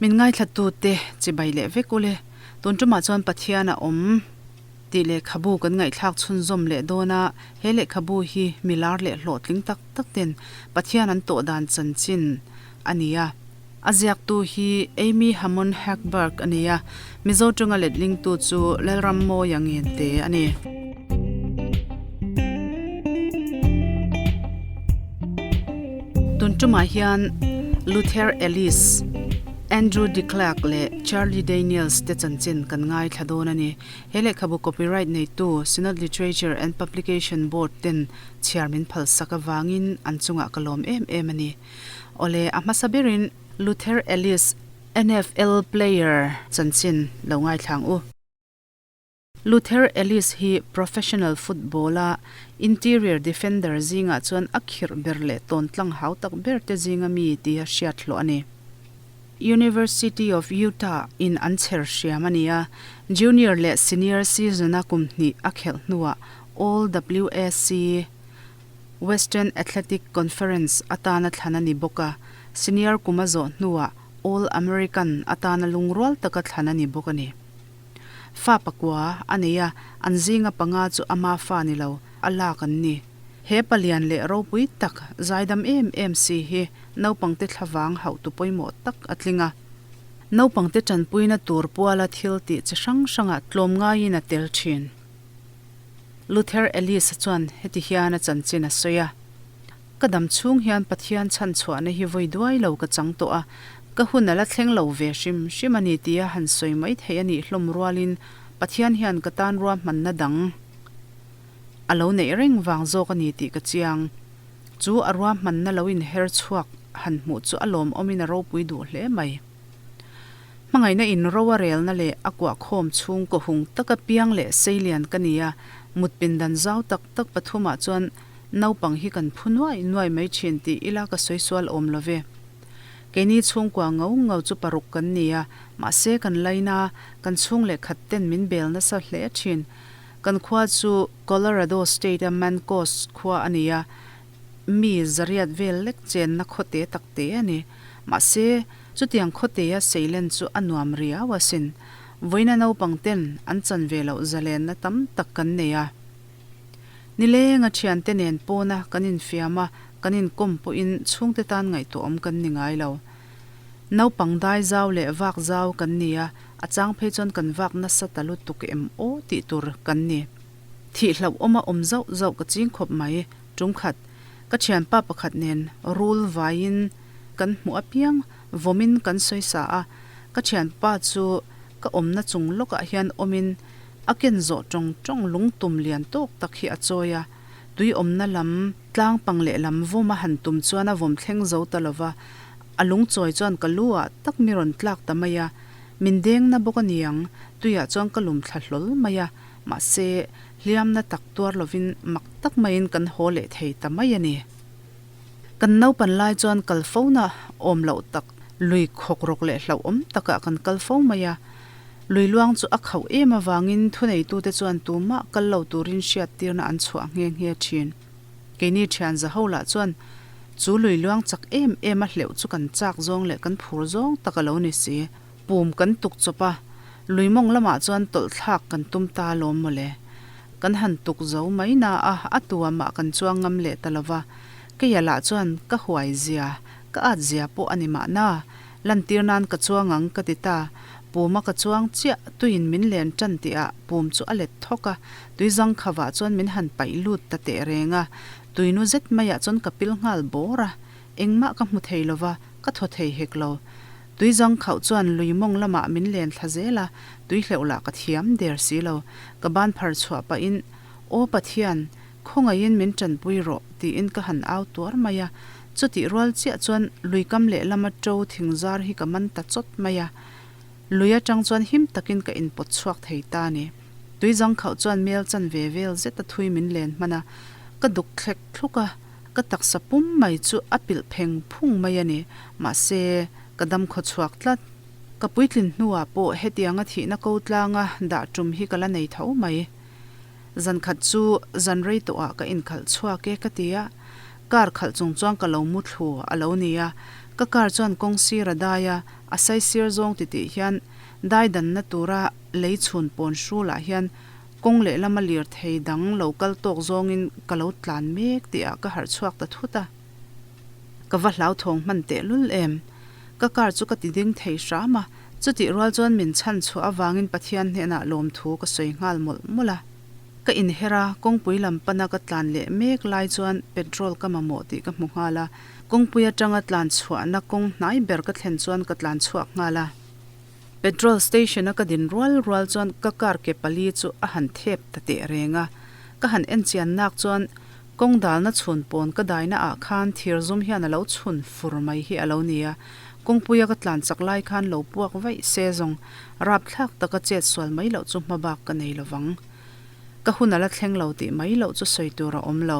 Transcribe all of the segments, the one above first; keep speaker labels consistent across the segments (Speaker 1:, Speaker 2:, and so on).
Speaker 1: Min ngaithlatute chibai leh vek ule. Tun tumah chuan Pathian a awm tih lehkhabu kan ngaihthlak chhunzawm leh dawn a, he lehkhabu hi mi lar leh hlawhtling tak tak ten Pathian an tawh dan chanchin a ni a. A ziaktu hi Amy Hammond Hagberg a ni a, Mizo tawnga letlingtu chu Lalrammawia Ngente a ni. Tun tumah hian Luther Ellis, Andrew DeClercq leh Charlie Daniels te chanchin kan ngaithla dawn a ni. He lehkhabu copyright neitu Synod Literature and Publication Board ten chhiar min phalsak avangin an chungah ka lawm em em a ni. Awle, a hmasa berin Luther Ellis, NFL player chanchin lo ngaithla ang u. Luther Ellis hi professional football-a interior defender zingah chuan a khirh ber leh tawntlang hau tak ber te zinga mi tia hriat hlawh a ni. University of Utah in an chher hriam a ni a, junior leh senior season-a kum hnih a khelh hnuah All WAC, Western Athletic Conference, atana thlan a ni bawk a, senior kum a zawh hnuah All American atana lungrual taka thlan a ni bawk a ni. Fa pakua a nei a, an zinga panga chu ama fa ni lo, a lak an ni. He palian leh ropui tak, zaidam em em si hi naupangte thlavang hauhtu pawimawh tak a tling a. Naupangte tanpuina tur puala thil tih chi hrang hrangah tlawm ngaiin a tel thin. Luther Ellis-a chuan heti hian a chanchin a sawi a, Ka dam chhung hian Pathian chhan chhuahna hi vawi duai lo ka chang tawh a, ka hun a la thleng lo ve hrim hrim a ni tia han sawi mai theih a nih hlawm rualin Pathian hian ka tan ruahmanna dang a lo neih reng vang zawk a ni tih ka chiang. Chu a ruahmanna lo inher chhuak han hmuh chu a lawmawmin a ropui duh hle mai. Hmangaihna in ro a relna leh a kuah khawm chhung kaw hung taka piang leh seilian ka ni a, mut pindan zau tak tak pathumah chuan naupang hi kan phu nuai nuai mai thin tih ila ka sawi sual awm lo ve. Keini chhungkua ngau ngau chu paruk kan ni a, mahse kan laina kan chhung leh khat ten min bel nasa hle thin. Kan khua chu Colorado State a Mancos khua a ni a, mi zariat vel lek chenna khawte tak te a ni. Mahse, chutiang khawtea seilen chu a nuam riau asin. Vawiina naupang ten an chan ve loh zalenna tam tak kan nei a. Nilenga thiante nen pawna kan infiam a, kan inkawm pawhin chhungte tan ngaihtuahawm kan ni ngai lo. Naupang dai zau leh vak zau kan ni a, a chang phei chuan kan vak nasa ta lutuk em aw tih tur kan ni. Thih hlauhawma awm zauh zauh ka ching khawp mai, tum khat. Ka thianpa pakhat nen rul vaiin kan hmuh apiang vawmin kan sawi sa a, ka thianpa chu ka awmna chung lawkah hian awmin a ken zawh tawng tawng lungtum lian tawk tak hi a chawi a, tui awmna lam tlang pang leh lam vawm a han tum chuan a vawm thleng zo ta lova, a lungchawi chuan ka lu ah tak mi rawn tlak ta mai a, min deng na bawk a niang, tuiah chuan ka lum thla hlawl mai a. Mahse, hliamna tak tuar lovin mak tak maiin kan haw leh thei ta mai a ni. Kan naupan lai chuan kal fona awm loh tak, lui khawk rawk leh hlauhawm takah kan kal fo mai a. Lui luang chu a khauh em avangin thuneitute chuan tumah kal lo turin hriattirna an chhuah nghe nghe thin. Keini thian za ho lah chuan chu lui luang chak em em a hleuh chu kan chak zawng leh kan phur zawng tak a lo ni si. Pum kan tuk chawp a, lui mawng lamah chuan tawlh thlak kan tum ta alawm mawle. Kan han tuk zo mai na a, a tua mah kan chuang ngam leh ta lova. Keia lah chuan ka huai zia, ka at zia pawh a ni mahna. Lantir nan ka chuang ang ka ti ta. Puma ka chuang chiah, tuiin min len tan tihah pum chu a let thawk a, tui zangkhavah chuan min han paih lut ta teh reng a. Tuinu zet maiah chuan ka pil nghal bawr a, engmah ka hmu thei lova, ka thaw thei hek lo. Tui zang khauh chuan lui mawng lamah min len thla zel a, tui hleuh lah ka thiam der si lo. Ka ban phar chhuah pahin, Aw Pathian, khawngaihin min tanpui rawh, tiin ka han au tuar mai a. Chutih rual chiah chuan lui kam lehlam a ṭo thing zar hi ka man ta chawt mai a. Lui atang chuan him takin ka inpawt chhuak thei ta a ni. Tui zang khauh chuan mel chan ve vel zet a thui min len hman a, ka duk thlek thluk a. Ka taksa pum mai chu a pilh pheng phung mai a ni. Mahse, ka dam khaw chhuak tlat. Ka puitlin hnuah pawh hetianga thihna ko tlanga dah tum hi ka la nei tho mai. Zan khat chu zan rei tawhah ka inkhalh chhuak e ka ti a. Car khalh chung chuan ka lo mu thlu a lo ni a. Ka car chuan kawng sir a dai a, a sai sir zawng titih hian dai danna tura lei chhun pawn hrulah hian kawng lehlama lirthei dang lo kal tawk zawngin ka lo tlan mek tihah ka harh chhuak ta thut a. Ka va hlauthawng hman tehlul em? Ka car chu ka ti ding thei hram a, chutih rual chuan min chhan chhuah avangin Pathian hnenah lawmthu ka sawi nghal mawlh mawlh a. Ka inher a, kawngpui lam pana ka tlan leh mek lai chuan petrol ka mamawh tih ka hmu nghal a, kawngpui atanga tlan chhuahna kawng hnai ber ka thlen chuan ka tlan chhuak nghal a. Petrol station a ka din rual rual chuan ka car ke pali chu a han thep ta teh reng a, ka han en chian nak chuan kawng dalna chhun pawn ka daina ah khan thir zum hian a lo chhun fur mai hi a lo ni a, kawngpuia ka tlan chak lai khan lo puak vaih se zawng rapthlak taka chet sual mai loh chu hma bak ka nei lovang. Ka hun a la thleng lo tih mai loh chu sawi tur a awm lo.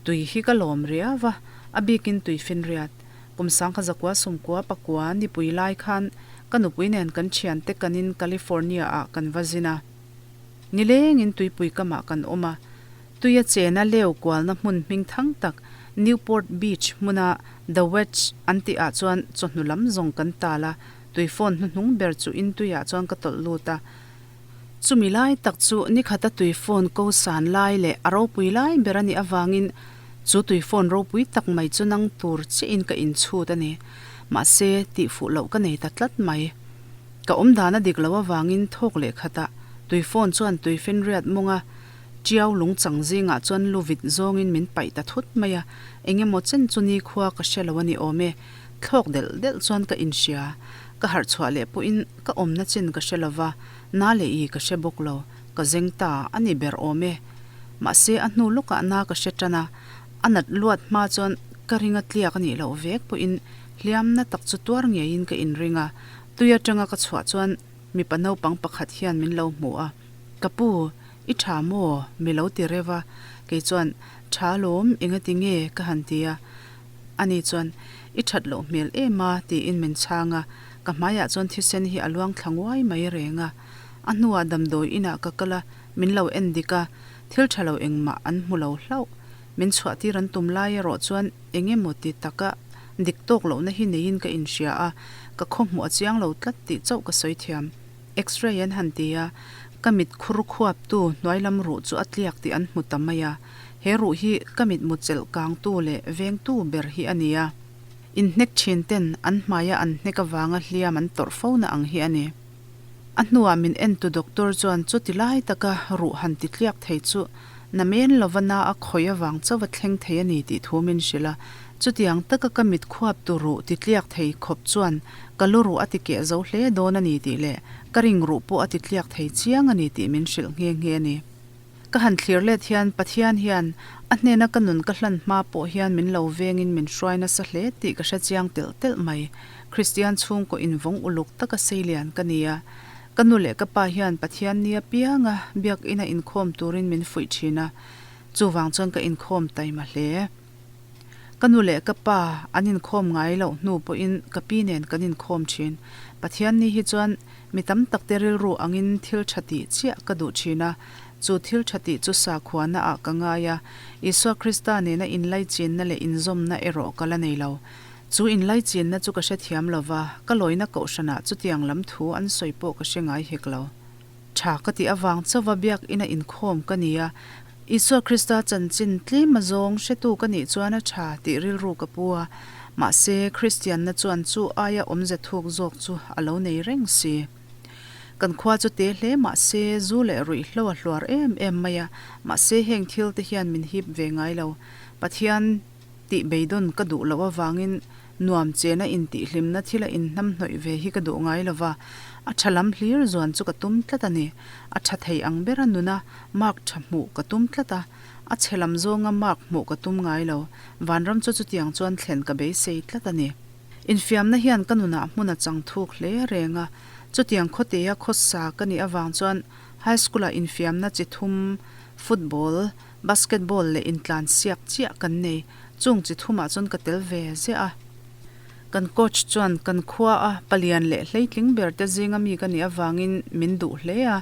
Speaker 1: Tui hi ka lawm riau a, a bikin tui finriat. Kum sangkha zakua sumkua pakua nipui lai khan ka nupui nen kan thiante kanin California ah kan va zin a. Nilengin tuipui kamah kan awm a, tuia chena leu kualna hmun hming thang tak Newport Beach hmuna The Wedge an tih ah chuan chawhnu lam zawng kan tal a, tui phone hnuhnung ber chu in tuiah chuan ka tawlh lut a. Chumi lai tak chu nikhata tui phone ko san lai leh a ropui lai ber a nih avangin chu tui phone ropui tak mai chu nang tur chiahin ka inchhut a ni. Mahse, tihfuh loh ka nei ta tlat mai. Ka awm dan a dik loh avangin thawk leh khatah tui phone chuan tui finriat mawnga Tiau lungchang zingah chuan lu vit zawngin min paih ta thut mai a, eng emaw chen chu nikhua ka hre lo a ni awm e. Thlawk delh delh chuan ka inhria. Ka harh chhuah leh pawhin ka awmna chin ka hre lova, na leh i ka hre bawk lo, ka zeng ta a ni ber awm e. Mahse a hnu lawkah na ka hre tan a, a nat luat hma chuan ka ring a tliak a nih loh vek pawhin hliamna tak chu tuar ngeiin ka inring a, tui atanga ka chhuah chuan mipa naupang pakhat hian min lo hmu a, Ka pu, i tha maw? mi lo ti reuh a, kei chuan, Tha lawm, engati nge? ka han ti a. Ani chuan, I that loh hmel em a? tiin min chhang a, ka hmaiah chuan thisen hi a luang thla nguai mai reng a. A hnuah damdawi inah ka kal a, min lo en dik a, thil tha lo engmah an hmu lo hlauh. Min chhuahtir an tum lai erawh chuan eng emaw ti taka dik tawk lohna hi neiin ka inhria a, ka khawhmuh a chiang lo tlat tih chauh ka sawi thiam. X-ray an han ti a, ka mit khur khuaptu hnuai lam ruh chu a tliak tih an hmu ta mai a. He ruh hi ka mitmu chelh kangtu leh vengtu ber hi a ni a. Inhnek thin ten an hmaia an hnek avanga hliam an tawrh fo na ang hi a ni. A hnuah min entu doctor chuan chuti lai taka ruh han ti tliak thei chu namen lova na a khawih avang chauh a thleng thei a ni tih thu min hrilh a. Chutiang taka ka mit khuaptu ruh ti tliak thei khawp chuan ka lu ruh a ti keh zo hle dawn a ni tih leh ka ring ruh pawh a ti tliak thei chiang a ni tih min hrilh nghe nghe a ni. Ka han thlir let hian Pathian hian a hnena ka nun ka hlan hma pawh hian min lo vengin min hruai nasa hle tih ka hre chiang telh telh mai. Kristian chhungkaw invawng uluk taka seilian ka ni a. Ka nu leh ka pa hian Pathian nia pianga biakina inkhawm turin min fuih thin a, chuvang chuan ka inkhawm taima hle. Ka nu leh ka pa an inkhawm ngai loh hnu pawhin ka pi nen kan inkhawm thin. Pathian ni hi chuan mi tam takte rilru angin thil tha tih chiah ka duh thin a, chu thil tha tih chu sakhuana ah ka ngai a, Isua Krista nena inlaichinna leh inzawmna erawh ka la nei lo. Chu inlaichinna chu ka hrethiam lo va, ka lawina kohhranah chutiang lam thu an sawi pawh ka hre ngai hek lo. Tha ka tih avang chauva biakina inkhawm ka ni a, Isua Krista chanchin tlem azawng hretu ka nih chuan a tha tih rilru ka pu a, mahse Kristianna chuan chu aia awmze thuk zawk chu a lo nei reng si. Kan khua chu te hle mahse zu leh ruihhlo a hluar em em mai a, mahse heng thil te hian min hip ve ngai lo. Pathian tih beidawn ka duh loh avangin nuam chena intihhlimna thila inhnamhnawih ve hi ka duh ngai lo va, a tha lam hlir zuan chu ka tum tlat a ni. A tha thei ang bera nuna mark tha hmuh ka tum tlat a, a chhe lam zawnga mark hmuh ka tum ngai lo. Vanram chu chutiang chuan thlen ka beisei tlat a ni. Infiamna hian ka nunah hmun a chang thuk hle reng a, chutiang khawtea khawsa ka nih avang chuan high school-ah infiamna chi thum, football, Basketball leh intlan siak chiah kan nei, chung chi thumah chuan ka tel ve ziah a. Kan coach chuan kan khua a palian leh hleitling ber te zinga mi ka nih avangin min duh hle a.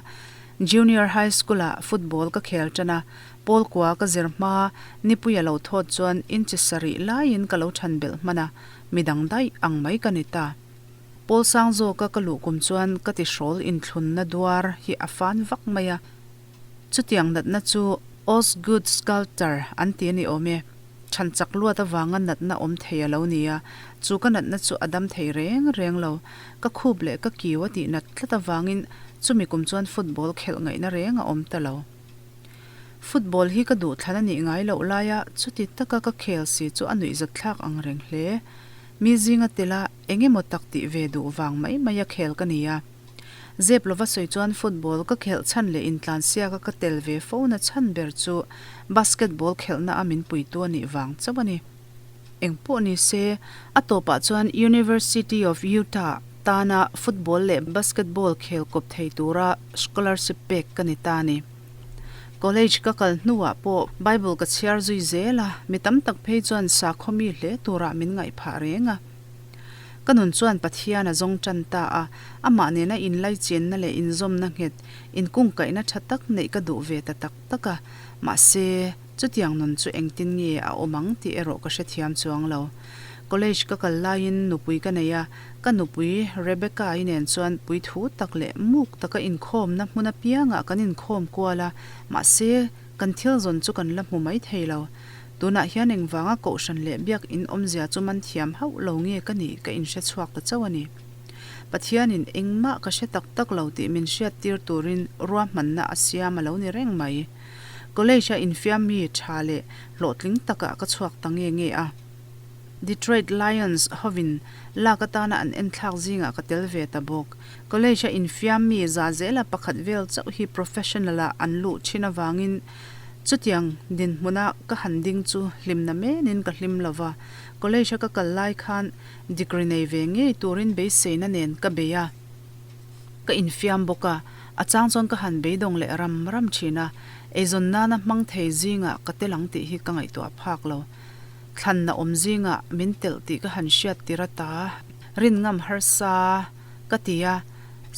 Speaker 1: Junior High School ah football ka khel tan a, pawl kua ka zir hma Nipuia lo thawt chuan inchi sarih laiin ka lo than belh hman a. Midang daih ang mai ka ni ta. Pawl sang zawka ka luh kum chuan ka tihrawl inthlunna duar hi a fan vak mai a. Chutiang natna chu Osgood Sculptor an ti a ni awm e. Chhan chak luat avanga natna awm thei a lo ni a, chu ka natna chu a dam thei reng reng lo. Ka khup leh ka kiu a tih nat tlat avangin chumi kum chuan football khelh ngaihna reng a awm ta lo. Football hi ka duh thlan a nih ngai loh laia chuti taka ka khel si chu a nuihzat thlak ang reng hle. Mi zinga tela eng emaw tak tih ve duh vang mai mai a khel ka ni a. Zep lova sawi chuan football ka khelh chhan leh intlansiaka ka tel ve fo na chhan ber chu basketball khelhna a min puitu a nih vang chauh a ni. Eng pawh ni se, a tawpah chuan University of Utah tana football leh basketball khel kawp thei tura scholarship pek ka ni ta a ni. College ka kal hnuah pawh Bible ka chhiar zui zel a, mi tam tak phei chuan sakhaw mi hle turah min ngaih phah reng a. Ka nun chuan Pathian a zawng tan ta a, amah nena inlaichenna leh inzawmna nghet, inkungkaihna tha tak neih ka duh ve ta tak tak a. Mahse, chutiang nun chu engtin nge a awm ang tih erawh ka hrethiam chuang lo. College ka kal laiin nupui ka nei a, ka nupui Rebecca-i nen chuan puithu tak leh muk taka inkhawmna hmun apiangah kan inkhawm kual a, mahse, kan thil zawn chu kan la hmu mai thei lo. Tunah hian engvanga kohhran leh biakinn awmzia chu man thiam hauh lo nge ka nih ka inhre chhuak ta chauh a ni. Pathianin engmah ka hre tak tak lo tih min hriat tir turin ruahmanna a siam a lo ni reng mai. College-a infiam mi tha leh hlawhtling takah ka chhuak ta nge nge a. Detroit Lions hovin lak atana an enthlak zingah ka tel ve ta bawk. College-a infiam mi za zela pakhat vel chauh hi professional-ah an luh thin avangin Chutiang dinhmuna ka han ding chu hlimna menin ka hlim lo va, college-a ka kal lai khan degree nei ve ngei turin beiseina nen ka bei a, ka infiam bawk a, a chang chuan ka han beidawng leh ram ram thin a, eizawn nana hmang thei zingah ka tel ang tih hi ka ngaihtuah phak lo. Thlanna awm zingah min telh tih ka han hriat tir ata rin ngam harsa ka ti a,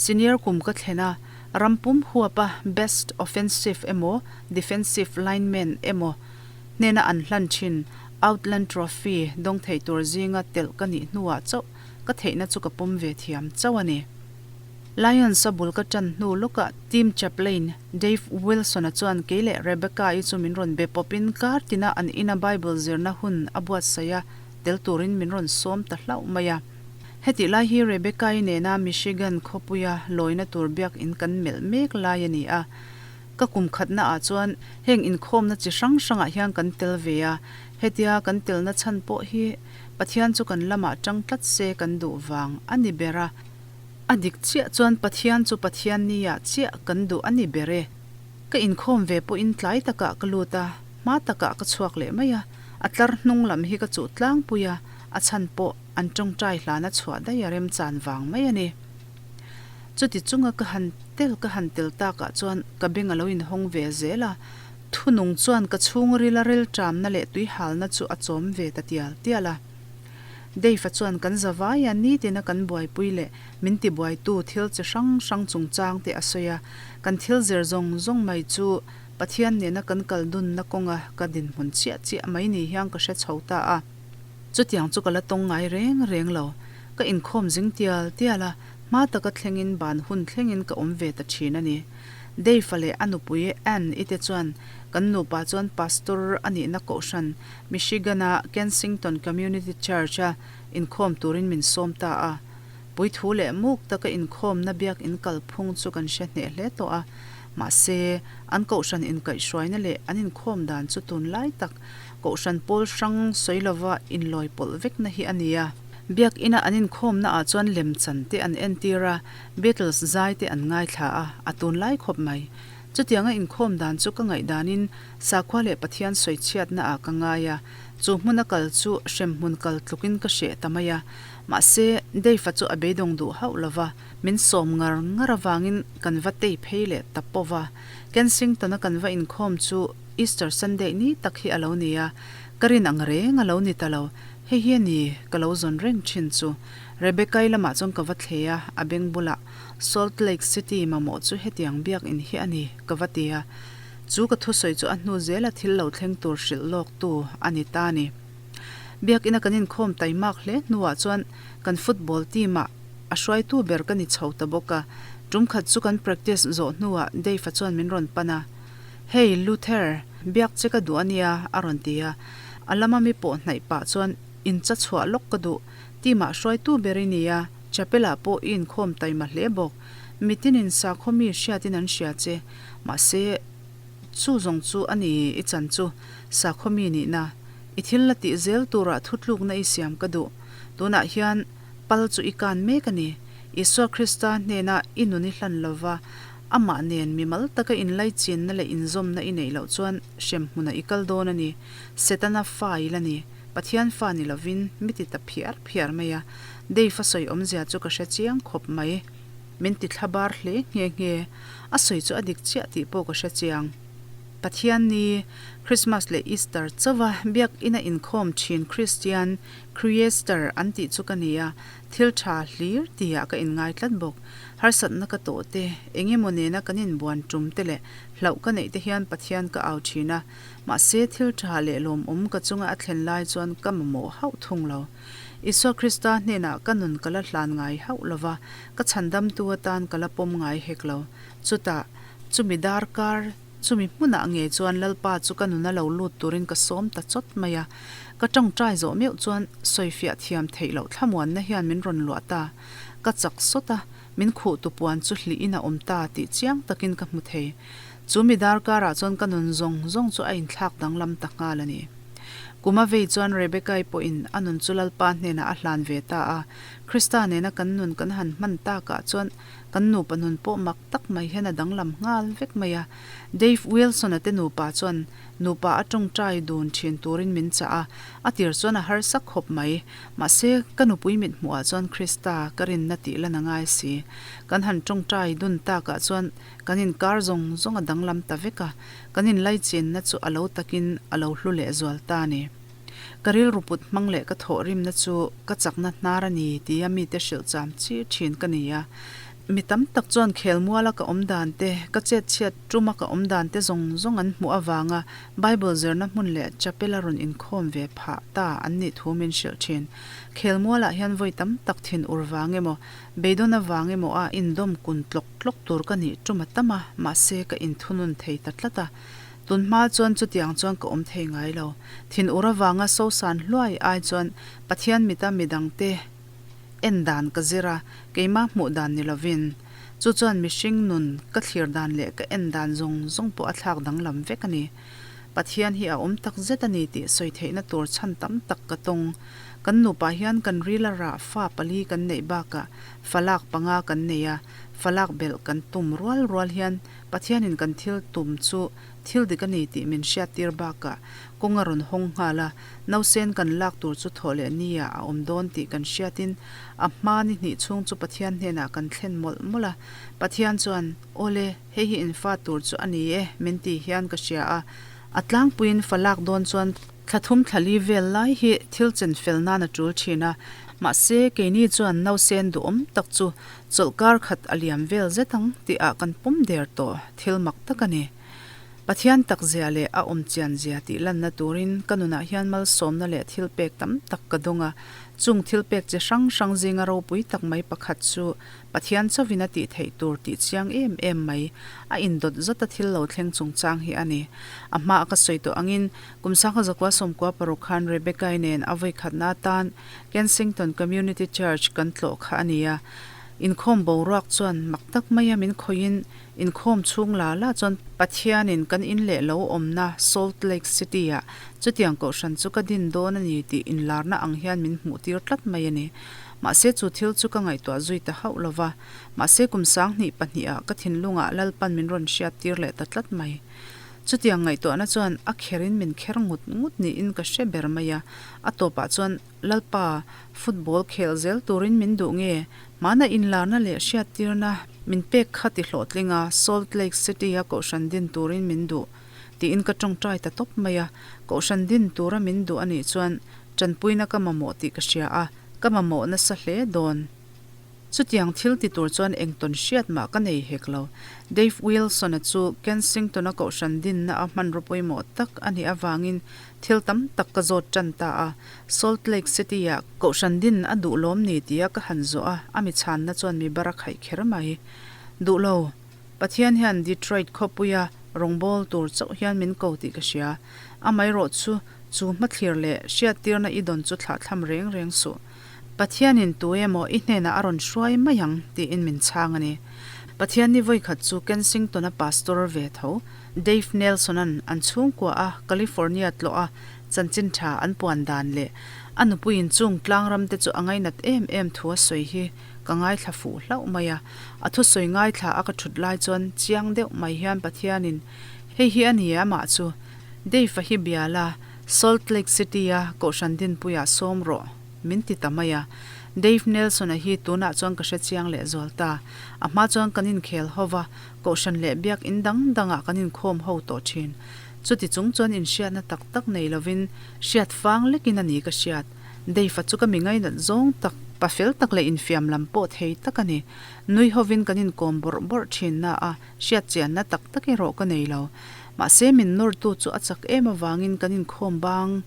Speaker 1: senior kum ka thlen a, Ram pum huapa best offensive emaw defensive lineman emaw hnena an hlan thin Outland Trophy dawng thei tur zinga telh ka nih hnuah chauh ka theihna chu ka pawm ve thiam chauh a ni. Lions-a bul ka tan hnu lawkah team chaplain Dave Wilson-a chuan kei leh Rebecca-i chu min rawn be pawpin kar tina an ina Bible zirna hun a buatsaih a, tel turin min rawn sawm ta hlauh mai a. Hetih lai hi Rebecca-i nena Michigan khawpuia lawina tur biakinn kan melh mek lai a ni a. Ka kum khatna ah chuan heng inkhawmna chi hrang hrangah hian kan tel ve a, hetia kan telna chhan pawh hi Pathian chu kan lamah tang tlat se kan duh vang a ni ber a. A dik chiah chuan Pathian chu Pathian nia chiah kan duh a ni ber e. Ka inkhawm ve pawhin tlai takah ka lut a, hma takah ka chhuak leh mai a, a tlar hnung lam hi ka chuh tlangpui a, a chhan pawh an tawngtai hlana chhuah daih a remchan vang mai a ni. Chuti chunga ka han tel ka han tel takah chuan ka beng a lo inhawng ve zel a, thunung chuan ka chhungrila rilṭamna leh tuihalna chu a chawm ve ta tial tial a. Dave-a chuan kan zavaia nitina kan buaipui leh min tibuaitu thil chi hrang hrang chungchang te a sawi a, kan thil zir zawng zawng mai chu Pathian nena kan kal dunna kawnga ka dinhmun chiah chiah mai ni hian ka hre chho ta a. Chutiang chu ka la tawng ngai reng reng lo. Ka inkhawm zing tial tial a, hma taka thlengin ban hun thlengin ka awm ve ta thin a ni. Dave-a leh a nupui Ann-i te chuan kan nupa chuan pastor a nihna kohhran Michigan-a Kensington Community Church-a inkhawm turin min sawm ta a. Puithu leh muk taka inkhawmna biakinn kalphung chu kan hre hneh hle tawh a, mahse, an kohhran inkaihhruaina leh an inkhawm dan chu tunlai tak Kohhran pawl hrang sawi lova inlawi pawlh vekna hi a ni a. Biakina an inkhawmna ah chuan lemchan te an entir a, Beatles zai te an ngaithla a, a tunlai khawp mai. Chutianga inkhawm dan chu ka ngaihdanin sakhua leh Pathian sawi chhiatna ah ka ngai a, chu hmuna kal chu hremhmun kal tlukin ka hreh ta mai a. Mahse, Dave-a chu a beidawng duh hauh lova, min sawm ngar ngar avangin kan va tei phei leh ta pawh va. Kensington-a kan va inkhawm chu Easter Sunday ni tak hi a lo ni a, ka rin ang reng a lo ni ta lo. Hei hi a ni, ka lo zawn reng thin chu. Rebecca-i lamah chuan ka va thlei a, a beng bulah, Salt Lake City mamawh chu hetiang biakinn hi a ni, ka va ti a. Chu ka thusawi chu a hnu zela thil lo thleng tur hrilh lawktu a ni ta a ni. Biakina kan inkhawm taimak hle hnuah chuan kan football team-ah a hruaitu ber ka ni chho ta bawk a. Tum khat chu kan practice zawh hnuah Dave-a chuan min rawn pan a, Hey, Luther, biak che ka duh a nia, a rawn ti a. A lama mi pawh hnaih pah chuan incha chhuah lawk ka duh. Team-ah hruaitu ber i ni a, chapel-ah pawh i inkhawm taima hle bawk. Mitinin sakhaw mi hriatin an hria che. Mahse, chu zawng chu a ni i chan chu, sakhaw mi nihna. I thil la tih zel turah thutlukna i siam ka duh. Tunah hian pal chu i kan mek a ni. Isua Krista hnena i nun i hlan lova, amah nen mimal taka inlaichinna leh inzawmna i neih loh chuan hremhmunah i kal dawn a ni. Setana fa i la ni. Pathian fa ni lovin mi ti ta phiar phiar mai a. Dave a sawi awmzia chu ka hre chiang khawp mai. Min ti thla bar hle nghe nghe. A sawi chu a dik chiah tih pawh ka hre chiang. Pathian ni, Christmas leh Easter chauha biakina inkhawm thin Kristian, Kriester an tih chu ka ni a, thil tha hlir tihah ka inngai tlat bawk. Harsatna ka tawh te, eng emaw nena kan inbuan tum te leh hlauh ka neih te hian Pathian ka au thin a, mahse thil tha leh lawmawm ka chunga a thlen lai chuan ka mamawh hauh thung lo. Isua Krista hnenah ka nun ka la hlan ngai hauh lo va, ka chhandamtu atan ka la pawm ngai hek lo. Chutah, chumi darkar, chumi hmunah ngei chuan Lalpa chu ka nuna lo lut turin ka sawm ta chawt mai a. Ka tawngtai zawh meuh chuan sawifiah thiam theih loh thlamuanna hian min rawn luah ta. Ka chak sawt a, min khuhtu puan chu hlihin a awm ta tih chiang takin ka hmu thei. Chu mi darkarah chuan ka nun zawng zawng chu a inthlak danglam ta nghal a ni. Kum a vei chuan Rebecca-i pawhin a nun chu Lalpa hnenah a hlan ve ta a. Krista nena kan nun kan han hman takah chuan Kan nupa nun pawh mak tak mai hian a danglam nghal vek mai a. Dave Wilson-a te nupa chuan nupa a tawngtai dun thin turin min chah a, a tir chuan a harsa khawp mai. Mahse, ka nupui mithmuhah chuan Krista ka rinna tih lan a ngai si. Kan han tawngtai dun takah chuan kan inkar zawng zawng a danglam ta vek a, kan inlaichinna chu a lo takin a lo hlu lehzual ta a ni. Ka rilru put hmang leh ka thawhrimna chu ka chakna hnar a ni tia mite hrilh cham chi thin ka ni a. Mi tam tak chuan khelmuala ka awm dan te, ka chet chhiat tuma ka awm dan te zawng zawng an hmuh avanga Bible zirna hmun leh chapel a rawn inkhawm ve phah ta an nih thu min hrilh thin. Khelmualah hian vawi tam tak thin ur vang emaw, beidawn avang emaw a indawm kun tlawk tlawk tur ka nih tum a tam a, mahse ka inthunun thei ta tlat a. Tun hma chuan chutiang chuan ka awm thei ngai lo. Thinur avanga sosan hluai ai chuan Pathian mita midangte en dan ka zir a, keimah hmuh dan ni lovin. Chu chuan mihring nun ka thlir dan leh ka en dan zawng zawng pawh a thlak danglam vek a ni. Pathian hi a awm tak zet a ni tih sawi theihna tur chhan tam tak ka tawng. Kan nupa hian kan rila rah fa pali kan neih bakah falak panga kan nei a, falak belh kan tum rual rual hian Pathianin kan thil tum chu thil dik a ni tih min hriattir bakah kawng a rawn hawng nghal a, nausen kan lak tur chu thawh leh nia a awm dawn tih kan hriatin a hma ni hnih chhung chu Pathian hnenah kan thlen mawlh mawlh a. Pathian chuan, Awle, hei hi infa tur chu a ni e, min ti hian ka hria a. A tlangpuiin fa lak dawn chuan Thla thum thla li vel lai hi thil chen fel nan a tul thin a, mahse keini chuan nausen duhawm tak chu chawlhkar khat a liam vel zet ang tihah kan pawm der tawh thil mak tak a ni. Pathian tak zia leh a awm chian zia tih lanna turin ka nunah hian malsawmna leh thil pek tam tak ka dawng a, chung thil pek chi hrang hrang zinga ropui tak mai pakhat chu Pathian chauhin a tih theih tur tih chiang em em mai, a indawt zata thil lo thleng chungchang hi a ni. A hma a ka sawi tawh angin, kum sangha zakua sawmkua paruk khan Rebecca-i nen a vawikhatna atan Kensington Community Church kan tlawh kha a ni a. Inkhawm boruak chuan mak tak maia min khawihin inkhawm chhung la la chuan Pathianin kan in leh lo awmna Salt Lake City-ah chutiang kohhran chu ka din dawn a ni tih inlarna ang hian min hmuhtir tlat mai a ni. Mahse chu thil chu ka ngaihtuah zui ta hauh lo va, mahse kum sanghnih pahnihah ka thinlungah Lalpan min rawn hriattir leh ta tlat mai. Chutiang ngaihtuahna chuan a kherin min kher ngut ngut niin ka hre ber mai a, a tawpah chuan Lalpa, football khel zel turin min duh nge? Hmana inlarna leh hriattirna min pek kha ti hlawhtling a, Salt Lake City-a kohhran din turin min duh tiin ka tawngtai ta tawp mai a, kohhran din tura min duh a nih chuan tanpuina ka mamawh tih ka hria a, ka mamawh nasa hle dawn. Chutiang thil ti tur chuan eng tawn hriat mah ka nei hek lo. Dave Wilson-a chu Kensington-a kohhran dinna a hmanraw pawimawh tak a nih avangin thil tam tak ka zawt tan ta a. Salt Lake City-ah kohhran din a duh lawm ni tia ka han zawh a, a mi chhanna chuan mi bar a khaih kher mai. Duh lo. Pathian hian Detroit khawpuia rawngbâwl tur chauh hian min ko tih ka hria. Amaherawh chu, chu hmathlir leh hriattirna i dawn chu thlahthlam reng reng suh. Pathianin tu emaw i hnenah a rawn hruai mai ang, tiin min chhang a ni. Pathian ni vawikhat chu Kensington-a pastor ve tho, Dave Nelson-a'n an chhungkua a California tlawh a chanchin tha an puan dan leh a nupuiin chung tlang ramte chu a ngainat em em thu a sawi hi ka ngaithla fuh hlauh mai a. A thusawi ngaithla a ka thut lai chuan chiang deuh mai hian Pathianin, Hei hi a ni amah chu, Dave-a hi bia la, Salt Lake City-a Kohhran Dinpuiah sawm rawh, min ti ta mai a. Dave Nelson-a hi tunah chuan ka hre chiang leh zual ta. A hma chuan kan inkhel ho va, Kohhran leh biak in dang dangah kan inkhawm ho tawh thin. Chuti chung chuan inhriatna tak tak nei lovin hriat fang lekin a ni ka hriat. Dave-a chu ka mi ngainat zawng tak, pa fel tak leh infiam lam pawh thei tak a ni. Nui hovin kan inkawm bawrh bawrh thin na a, hriat chianna tak tak erawh ka nei lo. Mahse min nawrtu chu a chak em avangin kan inkhawm bang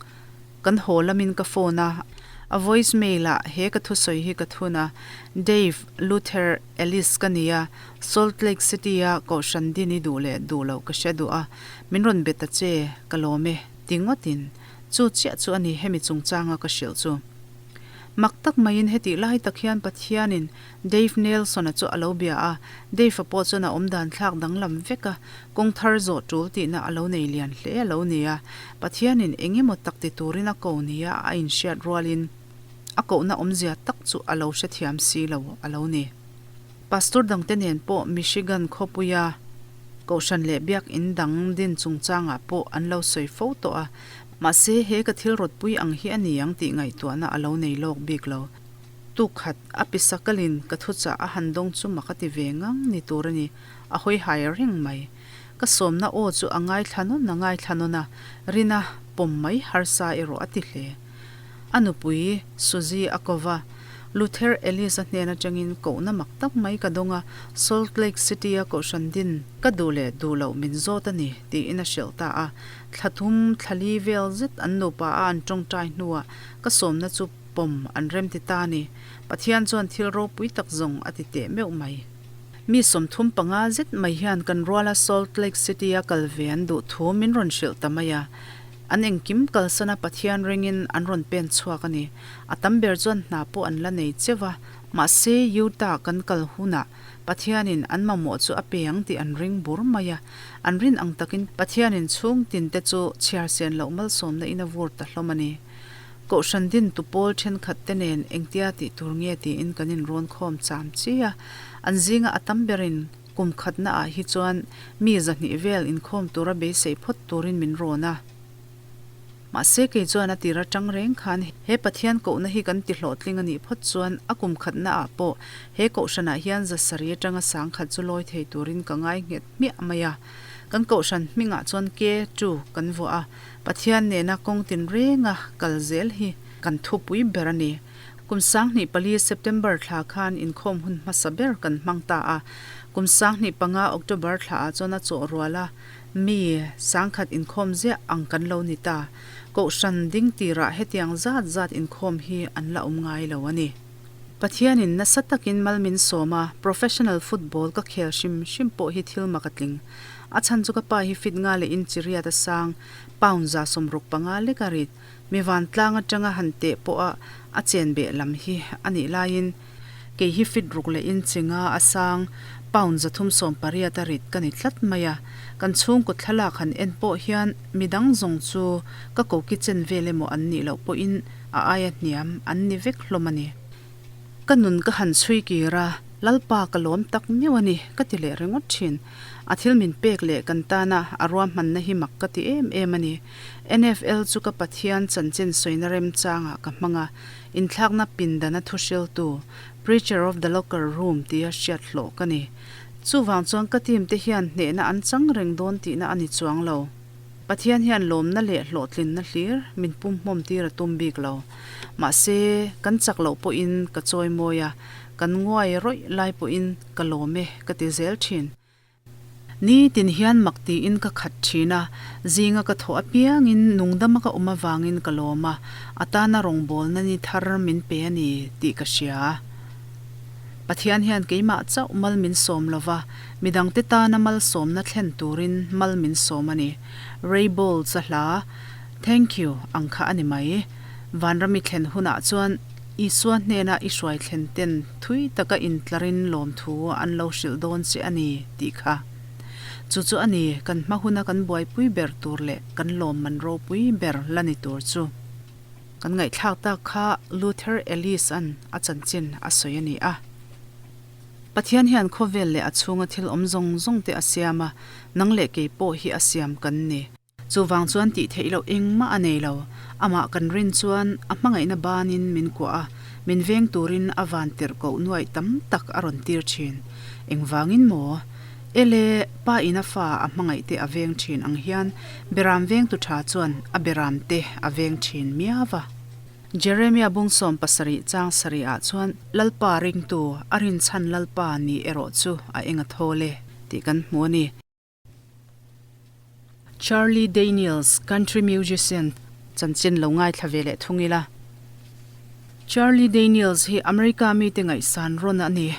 Speaker 1: kan haw lamin ka phone a, a voice mail ah he ka thusawi hi ka thun a, Dave Luther Ellis ka ni a, Salt Lake City a Kohhran din i duh leh duh loh ka hre duh a, min rawn be ta che, ka lawm e, ti ngawtin chu chiah chu a ni hemi chungchanga ka hrilh chu. Mak tak maiin hetih lai tak hian Pathianin Dave Nelson-a chu a lo bia a, Dave-a pawh chuan a awmdan thlak danglam vek a, kawng thar zawh tul tihna a lo nei lian hle a lo ni a. Pathianin eng emaw tak ti turin a ko nia a inhriat rualin a kohna awmzia tak chu a lo hrethiam si lo a lo ni. Pastor dangte nen pawh Michigan khawpuia Kohhran leh Biakinn dang din chungchangah pawh an lo sawi fo tawh a, mahse he ka thil rawtpui ang hi a ni ang tih ngaihtuahna a lo nei lawk bik lo. Tuk khat, a pisa kalin ka thuchah a han dawng chu mak a ti ve ngang ni tur a ni, a hawi hai reng mai. Ka sawmna aw chu a ngaithla nawn a ngaithla nawn a, Rina pawm mai harsa erawh a ti hle. A nupui, Suzy a ko va, Luther Ellis-a hnen atangin kohna mak tak mai ka dawng a, Salt Lake City-a kohhran din ka duh leh duh loh min zawt a ni, tiin a hrilh ta a. Thla thum, thla li vel zet an nupa a an tawngtai hnuah ka sawmna chu Pawm an rem ti ta a ni. Pathian chuan thil ropui tak zawng a ti teh meuh mai. Mi 35 zet mai hian kan ruala Salt Lake City-a kal ve an duh thu min rawn hrilh ta mai a. An engkim kalsana Pathian ringin an rawn pen chhuak a ni. A tam ber chuan hna pawh an la nei cheu a. Mahse, Utah kan kal hunah Pathianin an mamawh chu a pe ang tih an ring bur mai a. An rin ang takin Pathianin chhung tinte chu chhiar sen loh malsawmna in a vur ta hlawm a ni. Kohhran dintu pawl thenkhat te nen engtia tih tur nge tiin kan inrawn khawm cham chi a, an zinga a tam berin kum khatna ah hi chuan mi 200 vel inkhawm tura beisei phawt turin min rawn a. Mahse kei chuan a tir atang reng khan he Pathian kohna hi kan ti hlawhtling a nih phawt chuan a kum khatna ah pawh he kohhran ah hian 700 atanga 1000 chu lawi thei turin ka ngai nghet hmiah mai a. Kan kohhran hmingah chuan Ke tu kan vuah a. Pathian nena kawng tinrenga kal zel hi kan thupui ber a ni. Kum 2004 September thla khan inkhawm hun hmasa ber kan hmang ta a. Kum 2005 October thla ah chuan a chawh rual a, mi 1000 inkhawm ziah ang kan lo ni ta. Kohhran ding tirah hetiang zat zat inkhawm hi an la awm ngai lo a ni. Pathianin nasa takin mal min sawm a, professional football ka khel hrim hrim pawh hi thil mak a tling. A chhan chu ka pa hi fit nga leh inch riat a sang, pound 65 lek a rit. Mi vantlang atanga han teh pawha a chen beh lam hi a nih laiin, kei hi fit ruk leh inch nga a sang, pound 318 a rit ka ni tlat mai a. Kan chhungkaw thlalak han en pawh hian midang zawng chu ka koki chen vel emaw an nih loh pawhin a aia hniam an ni vek hlawm a ni. Ka nun ka han chhui kir a, Lalpa ka lawm tak meuh a ni, ka ti leh ringawt thin. A thil min pek leh kan tana a ruahmanna hi mak ka ti em em a ni. NFL chu ka Pathian chanchin sawina remchangah ka hmang a, inthlakna pindana thuhriltu, Preacher of the Locker Room, tia hriat hlawh ka ni. Chuvang chuan ka team te hian hnehna an chang reng dawn tihna a ni chuang lo. Pathian hian lawmna leh hlawhtlinna hlir min pumhmawm tir a tum bik lo. Mahse, kan chak loh pawhin ka chawi mawi a. Kan nguai rawih lai pawhin ka lawm e ka ti zel thin. Ni tin hian mak tiin ka khat thin a, zinga ka thawh apiangin nungdama ka awm avangin ka lawm a, a tana rawngbawlna ni thar min pe a ni tih ka hria. Pathian hian keimah chauh mal min sawm lo va, midangte tana malsawmna thlen turin mal min sawm a ni. Ray Boltz-a hla Thank you ang kha a ni mai. Vanram i thlen hunah chuan Isua hnena i hruai thlen ten thui taka intlarin lawmthu an lo hrilh dawn che a ni tih kha. Chu chu a ni kan hma huna kan buaipui ber tur leh kan lawmman ropui ber la ni tur chu. Kan ngaihthlak tak kha Luther Ellis-a'n a chanchin a sawi a ni a. Pathian hian khawvel leh a chhunga thil awm zawng zawng te a siam a, nang leh kei pawh hi a siam kan ni. Chuvang chuan tih theih loh engmah a nei lo. Amah kan rin chuan a hmangaihna banin min kuah a, min veng turin a van tirh koh nuaih tam tak a rawn tir thin. Engvangin maw? Ele, pa in a fa a hmangaih te a veng thin ang hian beram vengtu tha chuan a beram te a veng thin miau va. Jeremia bungsawm pasarih chang sarih ah chuan Lalpa ringtu a rinchhan Lalpa ni erawh chu a eng a thawl e tih kan hmu a ni. Charlie Daniels, country musician, chanchin lo ngaithla ve leh thung ila. Charlie Daniels hi America mite ngaihsan rawn a ni.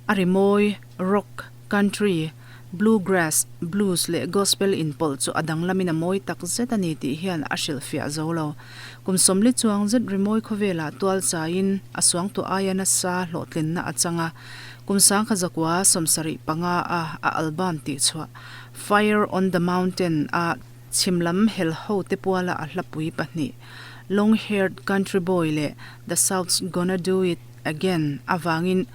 Speaker 1: A rimawi, rock, country, bluegrass, blues leh gospel inpawlh chu a danglamin a mawi tak zet a ni tih hian a hrilhfiah zo lo. Kum sawmli chuang zet rimawi khawvelah tual chaiin a suangtuah aia nasa hlawhtlinna a chang a. Kum sangkha zakua sawmsarih panga a a album tih chhuah Fire on the Mountain a chhim lam hel ho te puala a hlapui pahnih Long Haired Country Boy leh The South's Gonna Do It Again avangin